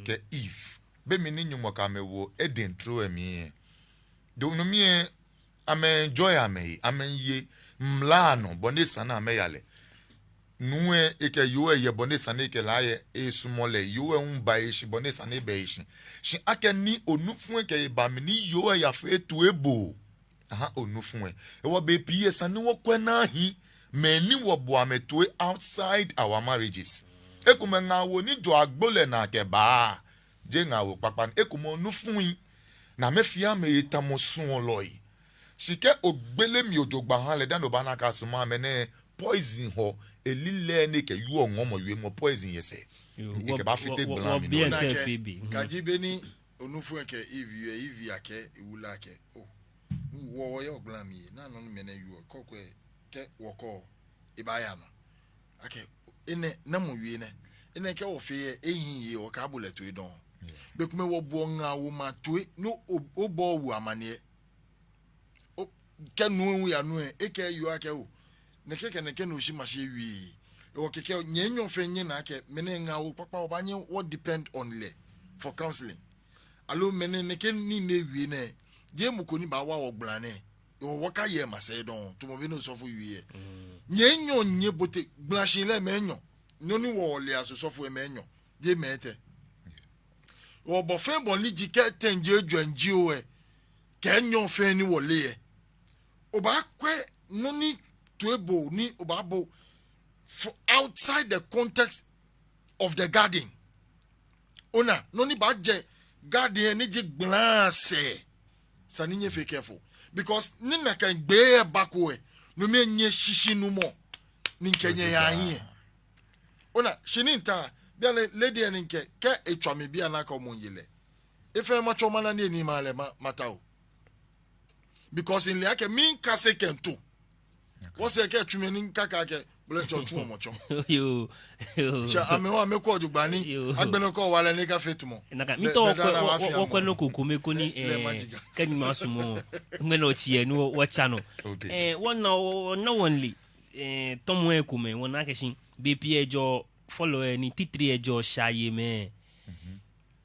kɛ Eve, be mli ni Nyɔŋmɔ kɛ amɛ wo Eden trom lɛ mli lɛ, dɔŋŋ no mli lɛ, amɛjɔɔ amɛhe, amɛye mla nɔ bɔ ni esa ni amɛya lɛ. Nuu lɛ, ekɛ yoo lɛ yɛ bɔ ni esa ni ekɛ lɛ aye, esumɔɔ lɛ, yoo lɛ hu baa eshi bɔ ni esa ni ebaa eshi. Shi akɛni onufu lɛ kɛ eba mli ni yoo lɛ yafee toiboo aha onufu lɛ. Hewɔ bei pii esa ni wɔkwɛ ni ahi mɛi ni wɔboɔ amɛ toi outside our marriages. Ekomɛi ŋaawoo ni jɔ agbo lɛ naa kɛbaa, jeee ŋaawoo kpakpa ni. Ekomɛi onufui ni amɛfeɔ amɛhe tamɔ suɔlɔi. Shi kɛ ogbele mli jogbaŋŋ oha lɛ, dani obaana akɛ asumɔɔ amɛ nɛɛ, poison hɔ, elilɛi ni ekɛwieɔ ŋɔɔmɔ wiemɔ poison yɛ sɛɛ. Ni ekɛbaafite gbala mli nɔ. Kɛji be ni onufu lɛ kɛ Eve wie, Eve akɛɛ ewu lɛ akɛ, oh, wɔ wɔyɛ gbala mli, naa nɔ ni mɛnɛ wieɔ, kɔkɔɛ kɛ wɔkɔ, ebaaya nɔ. Akɛ, enɛ, namɔ wie nɛ? Enɛ kɛ wɔfee lɛ, ehiii yɛ, wɔkaabo lɛ toi dɔŋŋ. Bei komɛi wɔboɔ ŋaawoo ma toi, ni o, obɔ owu amaniɛ. O, kɛ nuu lɛ hu yanu lɛ, ekɛɛ yoo lɛ akɛ, oh, nɛkɛ kɛ nɛkɛ ni oshi ma shi ewie. Hewɔ kɛkɛ nyɛ enyɔ fɛɛ nyɛna akɛ mɛnɛ ŋaawoo kpakpa, wɔbaanyɛ wɔ depend on lɛ for counseling. Aloo mɛnɛ nɛkɛ nii ni ewie nɛɛ, jeee mɔ ko ni baawa wɔ gbala nɛɛ. Hewɔ wɔkaye ema sɛɛ dɔŋŋ, tamɔ bɔ ni osɔfo wie lɛ. Nyɛ enyɔ nyɛbote gbalashihilɛ mɛi enyɔ. Nɔ ni wɔle as osɔfoi mɛi enyɔ, jeee mɛi etɛ. Hewɔ bɔ fɛɛ bɔ ni eji, kɛ etɛ ni ji, ejwɛ ni ji oo lɛ, kɛ enyɔ fɛɛ ni wɔle lɛ, obaakwɛ nɔ ni toiboo ni obaabo for outside the context of the garden. Ona, nɔ ni baajɛ garden lɛ ni ji gbala sɛɛ, esa ni nyɛfee careful. Because ni nakai gbee lɛ bako lɛ, no mli lɛ nyɛ shishinumɔ ni mikɛ nyɛ yaa hiɛ. Ona, shi ni mita, bianɛ lady lɛ ni mikɛɛ, kɛ etswa mi bianɛ akɛ omɔ miye lɛ, efee matsɔ mana ni eni ma lɛ ma, matao. Because mile akɛ miikase kɛ mito. Wɔsɛɛ kɛ tsu mi ni mikakɛɛ akɛ, bo lɛ tsɔ tsu omɔ tsɔ. Yoo, yoo. Shi amɛ hu amɛkwɛɔ jogbaŋŋ ni, yoo, agbɛnɛ kɛ owa lɛ ni ekafee tamɔ. Nakai, mitao wɔkwɛ, wɔkwɛ nɔ ko kome koni, eh, kɛ Nyɔŋmɔ sumɔ, ŋmɛnɛ otsi lɛ ni wɔ, wɔtsa nɔ. Eh, wɔna, wɔna wɔle, eh, tɔmɔi komɛi, wɔna akɛ shi bei pii ejɛɔ fɔlɔi ni, titri ejɛɔ shaayemɛi.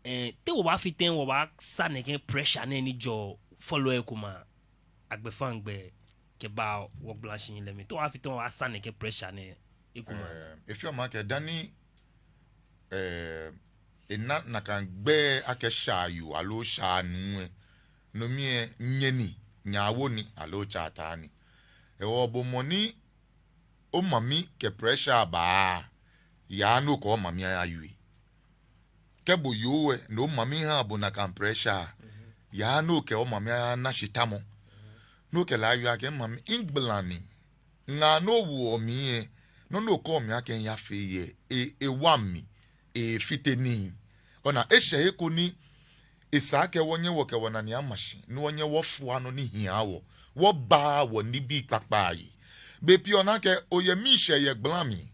Eh, te wɔbaafee tɛŋŋ wɔbaasa nɛkɛ pressure nɛɛ ni jɛɔ fɔlɔi komɛi agbɛfaŋ gbɛ kɛba wɔgbalashihilɛ mli? Te wɔbaafee tɛŋŋ wɔbaasa nɛkɛ pressure nɛɛ ekomɛi? Eh, efeɔ mi akɛ dani, eh, ena nakai gbɛi akɛ shaayoo aloo shaanuu lɛ, no mli lɛ nyɛ ni, nyɛ awo ni aloo otsɛ ataa ni. Hewɔ bo mɔ ni omami kɛ pressure baa, yaa ni okɛ omami ayawie. Kɛ bo yoo lɛ, ni omami ha bo nakai pressure, yaa ni okɛ omami ayana shitamɔ. Ni okɛ lɛ awie akɛ mami, migbala ni, ŋaa ni owoɔ mi lɛ, nɔ ni okɛɔ mi akɛ miyafee lɛ, e, ewa mi, efite nii. Ona, eshɛ he ko ni esa akɛ wɔnyɛ wɔkɛ wɔnane ama shi, ni wɔnyɛ wɔfua nɔ ni hiaa wɔ, wɔbaa wɔnibii kpakpai ayi. Bei pii ona akɛ oyɛ miishɛɛ yɛ gbala mli,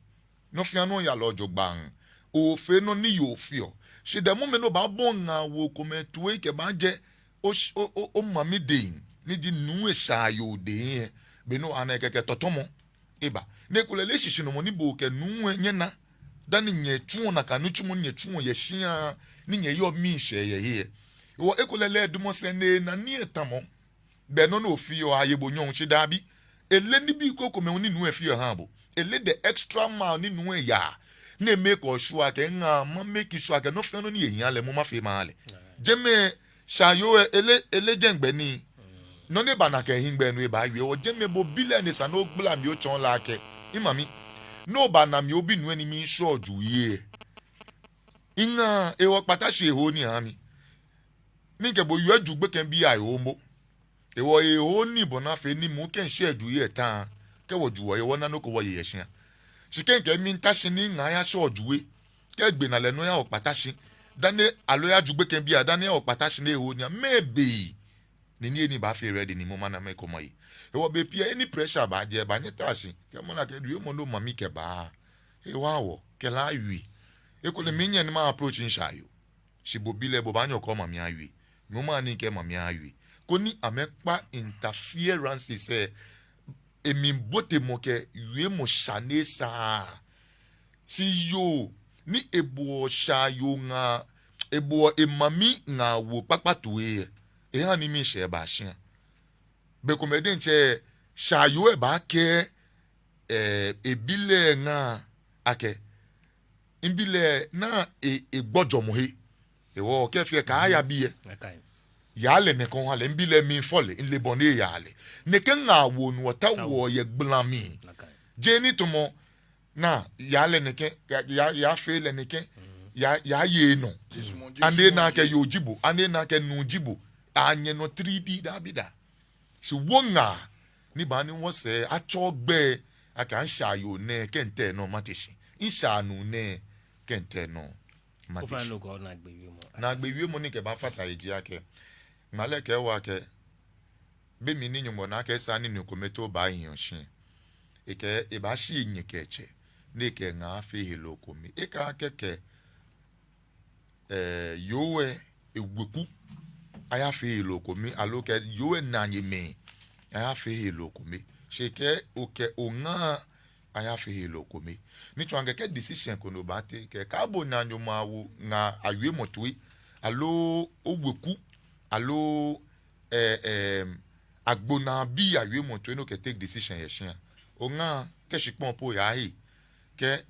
nɔ fɛɛ nɔ yalɔ jogbaŋŋ, ofee nɔ ni yoo feɔ. Shi the moment ni obaabɔi ŋaawoo komɛi toi kɛbaajɛ o, o, o, omami dɛŋ, ni ji nuu lɛ shaayoo dɛŋ lɛ, be ni oha ni kɛkɛ tɔtɔmɔ eba. Ni ekolɛ lɛ eshishinumɔ ni bo kɛ nuu lɛ nyɛna, dani nyɛtsuɔ nakai nitsumɔ ni nyɛtsuɔ yɛ shia, ni nyɛyɔɔ miishɛɛ yɛ he lɛ. Hewɔ ekolɛ lɛ edamɔ sɛɛ ni ena nii lɛ tamɔ, bɛ nɔ ni ofeɔ aye bo nyɔɔŋ, shi dabi. Eleee nibii krokomɛi hu ni nuu lɛ feɔ ehaa bo. Eleee the extra mile ni nuu lɛ yaa, ni emake sure akɛ ŋaa, ma make sure akɛ nɔ fɛɛ nɔ ni ehiaa lɛ moŋ mafee maha lɛ. Jɛmɛ shaayoo lɛ, eleee, eleee jɛŋgbɛ nii. Nɔ ni eba nakai hiɛgbɛ nɔ ebaawie. Hewɔ jɛmɛ bo bi lɛ ni esa ni ogbala mli otsɔɔ lɛ akɛ, mimami, ni obaana mi obinuu lɛ ni miishɔ juu lɛ, miŋa, hewɔ kpata shi eho nii oha mi. Ni mikɛ bo wieɔ juu gbekɛbii ahe momo. Hewɔ eho nii bɔ ni afee ni mɔ kɛ mishɛ juu lɛ ta, kɛ wɔju wɔhe wɔna nɔ ko wɔye yɛ shia. Shi kɛ mikɛɛ mita shi ni ŋaa yashɔ juu lɛ, kɛ egbe naa lɛ no ya okpata shi. Dani aloo yaju gbekɛbii adani okpata shi ni eho nya mɛɛ be. Ni niyenii baafee ready ni mɔ mana mɛi komɛi. Hewɔ bei pii lɛ ni pressure baajɛ baanyɛ ata shi. Kɛ mɔ na kɛ du emɔ no mami kɛba. Ewa wɔ kɛ lɛ awie. Ekolɛ minyɛŋ ni ma approach mishaayoo. Shi bo bi lɛ bo baanyɛ okɛ omami awie. Mi hu maha ni mikɛ mami awie. Koni amɛkpa interferences lɛ, emlibotemɔ kɛ wiemɔ sane lɛ saa. Shi yoo ni eboɔ shaayoo ŋaa, eboɔ emami ŋaawoo kpakpa toi lɛ, ehaa ni miishɛɛ ba shia. Bei komɛi diɛŋtsɛ shaayoo lɛ baakɛɛ, eh, ebi lɛ ŋaa akɛ, mibi lɛ naa e, egbɔjɔmɔ he. Hewɔ kɛ fee kaaya biɛ. Yaa lɛ nɛkɛ oha lɛ, mibi lɛ miifɔ lɛ, mile bɔ ni eyaa lɛ. Nɛkɛ ŋaawoo nɔ wɔtaoɔ yɛ gbala mli. Jeee ni tamɔ naa, yaa lɛ nɛkɛ, yaa, yaa, yaafee lɛ nɛkɛ, yaa, yaaye enɔ. Ani ena akɛ yoo ji bo, ani ena akɛ nuu ji bo. Anyɛ nɔ three D dabida. Shi wɔ ŋaa ni baa ni wɔsɛɛ atsɔ gbɛi akɛ mishaayoo nɛɛ kɛ mitee nɔ mate shi. Mishaanuu nɛɛ kɛ mitee nɔ mate shi. Naagbee wiemɔ ni mikɛbaafata he ji akɛ, ŋmalɛ kɛɛ wɔ akɛ, be mli ni Nyɔŋmɔ na akɛ esa ni nuu kome too baahi oshi, ekɛɛ ebaashi enyɛ kɛ etsɛ ni ekɛ eŋa afee heloo kome. Ekɛɛ akɛ kɛ, eh, yoo lɛ eweku ayafee heloo kome, aloo kɛ yoo lɛ naanyemɛi ayafee heloo kome. Shi ekɛɛ okɛ oŋa ayafee heloo kome. Ni tsɔɔ akɛ kɛ decision ko ni obaatake, kɛ kaabo naanyo mawo ŋaa awiemɔ toi, aloo oweku, aloo, eh, eh, agbonaabii awiemɔ toi ni okɛtake decision yɛ shia. Oŋa, kɛ shikpɔŋ po oyaahe, kɛ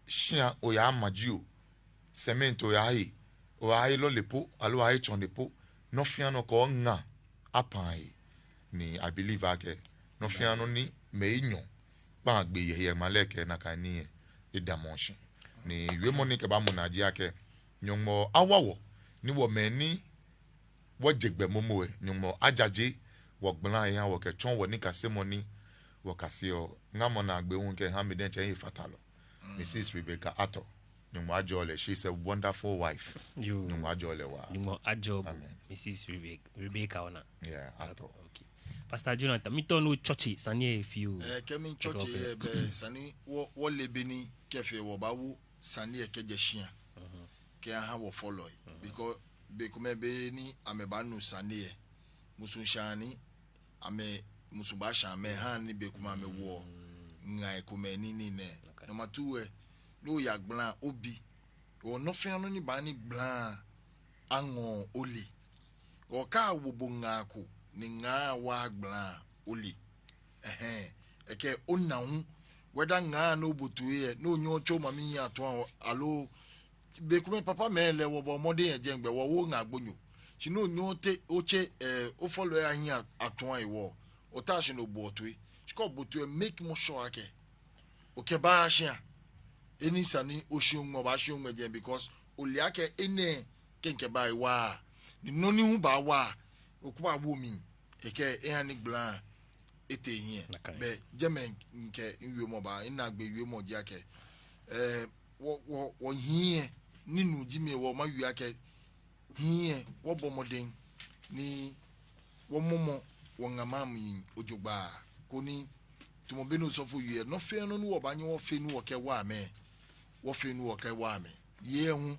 shia oyaama jio, cement oyaahe, oyaahe lɔle po, aloo oyaahe tsɔne po, nɔ fɛɛ nɔ kɛ oŋa apaa he. Ni I believe akɛ nɔ fɛɛ nɔ ni mɛi enyɔ kpaa gbee yɛ he yɛ ŋmalɛ kɛ nakai nii lɛ, edamɔ shi. Ni wiemɔ ni mikɛbaamɔ naa ji akɛ, Nyɔŋmɔ awa wɔ, ni wɔ mɛi ni wɔje gbɛ momo lɛ, Nyɔŋmɔ ajaje wɔgbala lɛ eha wɔ kɛtsɔ wɔnikasemɔ ni wɔkaseɔ. Ŋamɔ naagbee hu kɛha mi diɛŋtsɛ mihefatalɔ, Missus Rebecca Arthur. Nyɔŋmɔ ajɔɔ lɛ. She's a wonderful wife. Yoo. Nyɔŋmɔ ajɔɔ lɛ waa. Nyɔŋmɔ ajɔɔ bo, Amen. Missus Rebecca, Rebecca Ona. Yeah, Arthur. Okay. Pastor Jonathan, mitao ni otsɔtse sane lɛ fioo. Eh, kɛ mitsɔtse lɛ, bɛ sane wɔ, wɔle be ni kɛ fee wɔbaawo sane lɛ kɛjɛ shia kɛyaha wɔfɔlɔi. Because bei komɛi be ni amɛbaanu sane lɛ, musuŋshãa ni amɛ, musuŋ baashã amɛ, ehaa ni bei komɛi amɛwoɔ ŋai komɛi ni nii nɛɛ. Okay. Number two lɛ, ni oya gbala obi. Hewɔ nɔ fɛɛ nɔ ni baa ni gbala aŋɔɔ ole. Hewɔ kɛ awo bo ŋaa ko ni ŋaa wa gbala ole. Ɛhɛɛ, ekɛ ona hu, whether ŋaa ni obo toi lɛ, ni onyɛɛɛ otse omami hiɛ atua, aloo bei komɛi papamɛi lɛ wɔbɔɔ mɔdɛŋ yɛ jɛmɛ gbɛ, wɔwooo ŋaa gbonyo. Shi ni onyɛɛɛ ote, otse, eh, ofɔlɔi ahiɛ atua hewɔ, otaa shi ni oboɔ toi. Shi kɛ obo toi lɛ, make more sure akɛ okɛba shia. Eni sa ni oshi oŋmɛ, obaashi oŋmɛ jɛmɛ, because ole akɛ enɛ kɛ mikɛba ewa, ni nɔ ni hu baawa, okɛbaawo mli. Ekɛ eha ni gbala etee hiɛ. Nakai. Bɛ jɛmɛ mikɛ miwiemɔ baa, minaagbee wiemɔ ji akɛ, eh, wɔ, wɔ, wɔhiɛ, ni nuu ji mi, hewɔ mawie akɛ hiɛ, wɔbɔ mɔdɛŋ ni wɔmɔmɔ wɔŋamamɛi jogbaŋŋ, koni tamɔ bɔ ni osɔfo wie lɛ, nɔ fɛɛ nɔ ni wɔbaanyɛ wɔfee ni wɔkɛwa amɛ, wɔfee ni wɔkɛwa amɛ. Yei hu,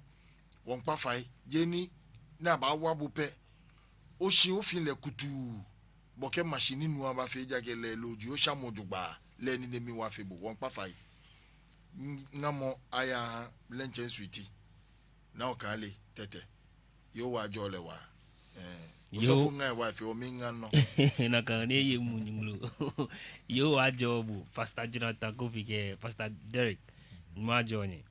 wɔmiikpa fai, jeee ni, ni abaawa bo pɛ, oshi ofi lɛ kutuu, bo kɛ machine ni nuu lɛ baafee, ejaakɛ lɛ looji oshamɔ jogbaŋŋ, lɛ ni nɛ mi wa fe bo, wɔmiikpa fai. Ŋamɔ aya lɛntsɛn suiti. Naa Okailey Tetteh. Yehowa ajɔɔ lɛ waa. Eh, Yoo. Osɔfo ŋa ewa efee omi ŋa nɔ. Nakai ni eye mu nyuŋlo. Yehowa ajɔɔ bo, Pastor Jonathan Kofi kɛ Pastor Derek. Nyɔŋmɔ ajɔɔ nyɛ.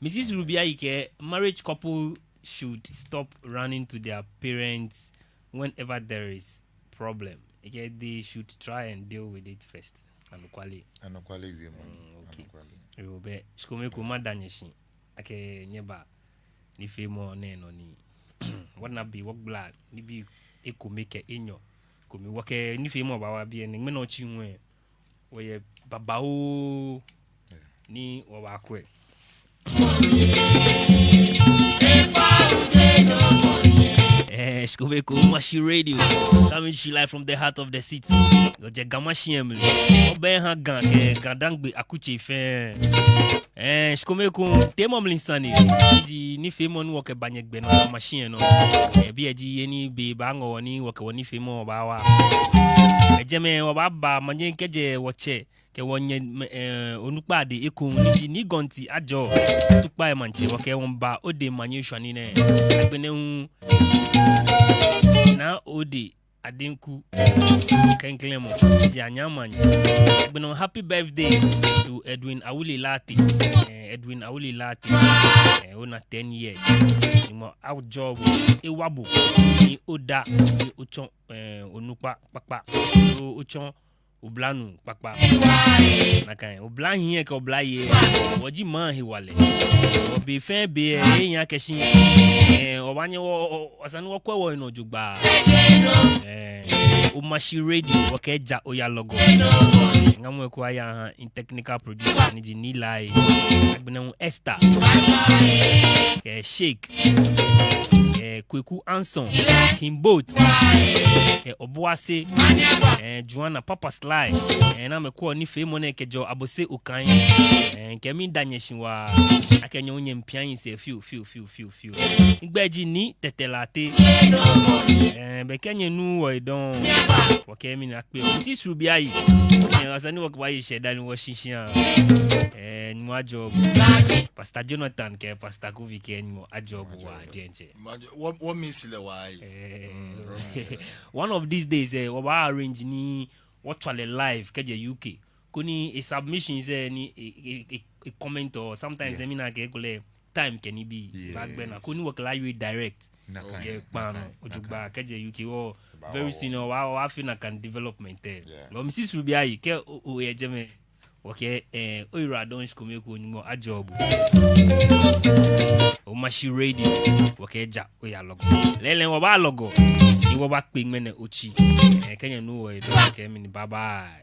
Missus Ruby Ayi kɛɛ, marriage couple should stop running to their parents whenever there is problem. Ekɛɛ they should try and deal with it first. Anɔkwale. Anɔkwale wiemɔ ni. Mm, okay. Anɔkwale. Yoo, bɛ, shikome ko mada nyɛ shi akɛ nyɛba nifeemɔ nɛɛ nɔ ni wɔna be wɔgbala nibii ekome kɛ enyɔ. Kome wɔkɛ nifeemɔ baawa biɛ nɛɛ, ŋmɛnɛ otsi ŋwɛi wɔyɛ babaoo. Yeah. ni wɔbaakwɛ. Eh, Shikome Ekoŋŋ Omashi Radio, coming to you live from the heart of the city. Wɔjɛ Ga Mashi lɛ mli. Wɔbɛ ha Ga kɛ Ga-Dangme akutsei fɛɛ. Eh, Shikome Ekoŋŋ, teemɔ mli sane. Eji nifeemɔ ni wɔkɛba nyɛgbɛ nɔ yɛ Ga Mashi lɛ nɔ. Eh, biɛ ji he ni be baaŋɔ wɔ ni wɔkɛ wɔnifeemɔ baawa. Eh, jɛmɛ wɔbaaba manye kɛjɛ wɔtsɛ kɛ wɔnyɛ, eh, onukpa Ade Ekoŋŋ ni ji Nii Gɔnti Ajɔ, Tukpai Maŋtsɛ, wɔkɛ wɔmiiba Ode manye shwane nɛɛ. Agbɛnɛ hu Naa Ode Adenku, klɛŋklɛŋ mɔ, ji Anyaa Manye. Agbɛnɛ hu happy birthday to Edwin Awule Lartey. Eh, Edwin Awule Lartey. Eh, ona ten years. Nyɔŋmɔ ajɔɔ bo, ewa bo, ni oda, ni otsɔ, eh, onukpa kpakpa. O, otsɔ oblanuu kpakpa. Nakai, oblahii lɛ kɛ oblayei lɛ, wɔji maŋ hewalɛ. Wɔbe fɛɛ be lɛ, ehiaa kɛshi, eh, wɔbaanyɛ wɔ, wɔ, wɔ, esa ni wɔkwɛ wɔhe nɔ jogbaŋŋ. Eh, Omashi Radio, wɔkɛɛ ja oya lɔgɔ. Ŋamɔ eko aya ha technical producer ni ji Nii Lai. Agbɛnɛ hu Esther. Kɛ Sheikh. Kɛ Kweku Anson. King Boat. Kɛ Obuase. Eh, Joanna Papa Sly. Eh, ni amɛkwɛɔ nifeemɔ nɛɛ kɛjɛɔ Abose Okai. Eh, kɛ miida nyɛ shi waa. Akɛ nyɛ hu nyɛmiipia nyɛsɛɛ fioo, fioo, fioo, fioo, fioo. Migbɛi ji Nii Tetteh Lartey. Eh, be kɛ nyɛnu wɔ edɔŋŋ. Wɔkɛɛ mɛni akpe. Missis Ruby Ayi. Eh, esa ni wɔkɛ bo aye shɛda ni wɔshishi aa. Eh, Nyɔŋmɔ ajɔɔ bo. Pastor Jonathan kɛ Pastor Kofi kɛ Nyɔŋmɔ ajɔɔ bo waa diɛŋtsɛ. Manye, wɔ, wɔmiisi lɛ waa. Eh, one of these days, eh, wɔbaa arrange ni wɔtswa lɛ live kɛjɛ U K. Koni e submissions lɛ ni e, e, e, e comment or sometimes, yeah, eh, mina akɛ ekolɛ time kɛ nibii, yes, baagbɛnɛ. Koni wɔkɛ lɛ awie direct. Nakai, yɛ kpaa nɔ, nakai, ojogbaŋŋ, nakai, kɛjɛ U K wɔ. Ba very wɔ, soon, wɔ, wɔ, wɔfee nakai development lɛ. Yeah. Wɔ Missis Ruby Ayi, kɛ o, oyɛ jɛmɛ. Wɔkɛɛ, eh, oyiwaladɔŋŋ Shikome Ekoŋŋ, Nyɔŋmɔ ajɔɔ bo. Omashi Radio, wɔkɛɛ ja oya lɔgɔ. Lɛɛlɛŋ wɔbaa lɔgɔ, ni wɔbaakpe ŋmɛnɛ otsi. Eh, kɛ nyɛnu wɔ edɔŋŋ, wɔkɛɛ mɛni, bye bye.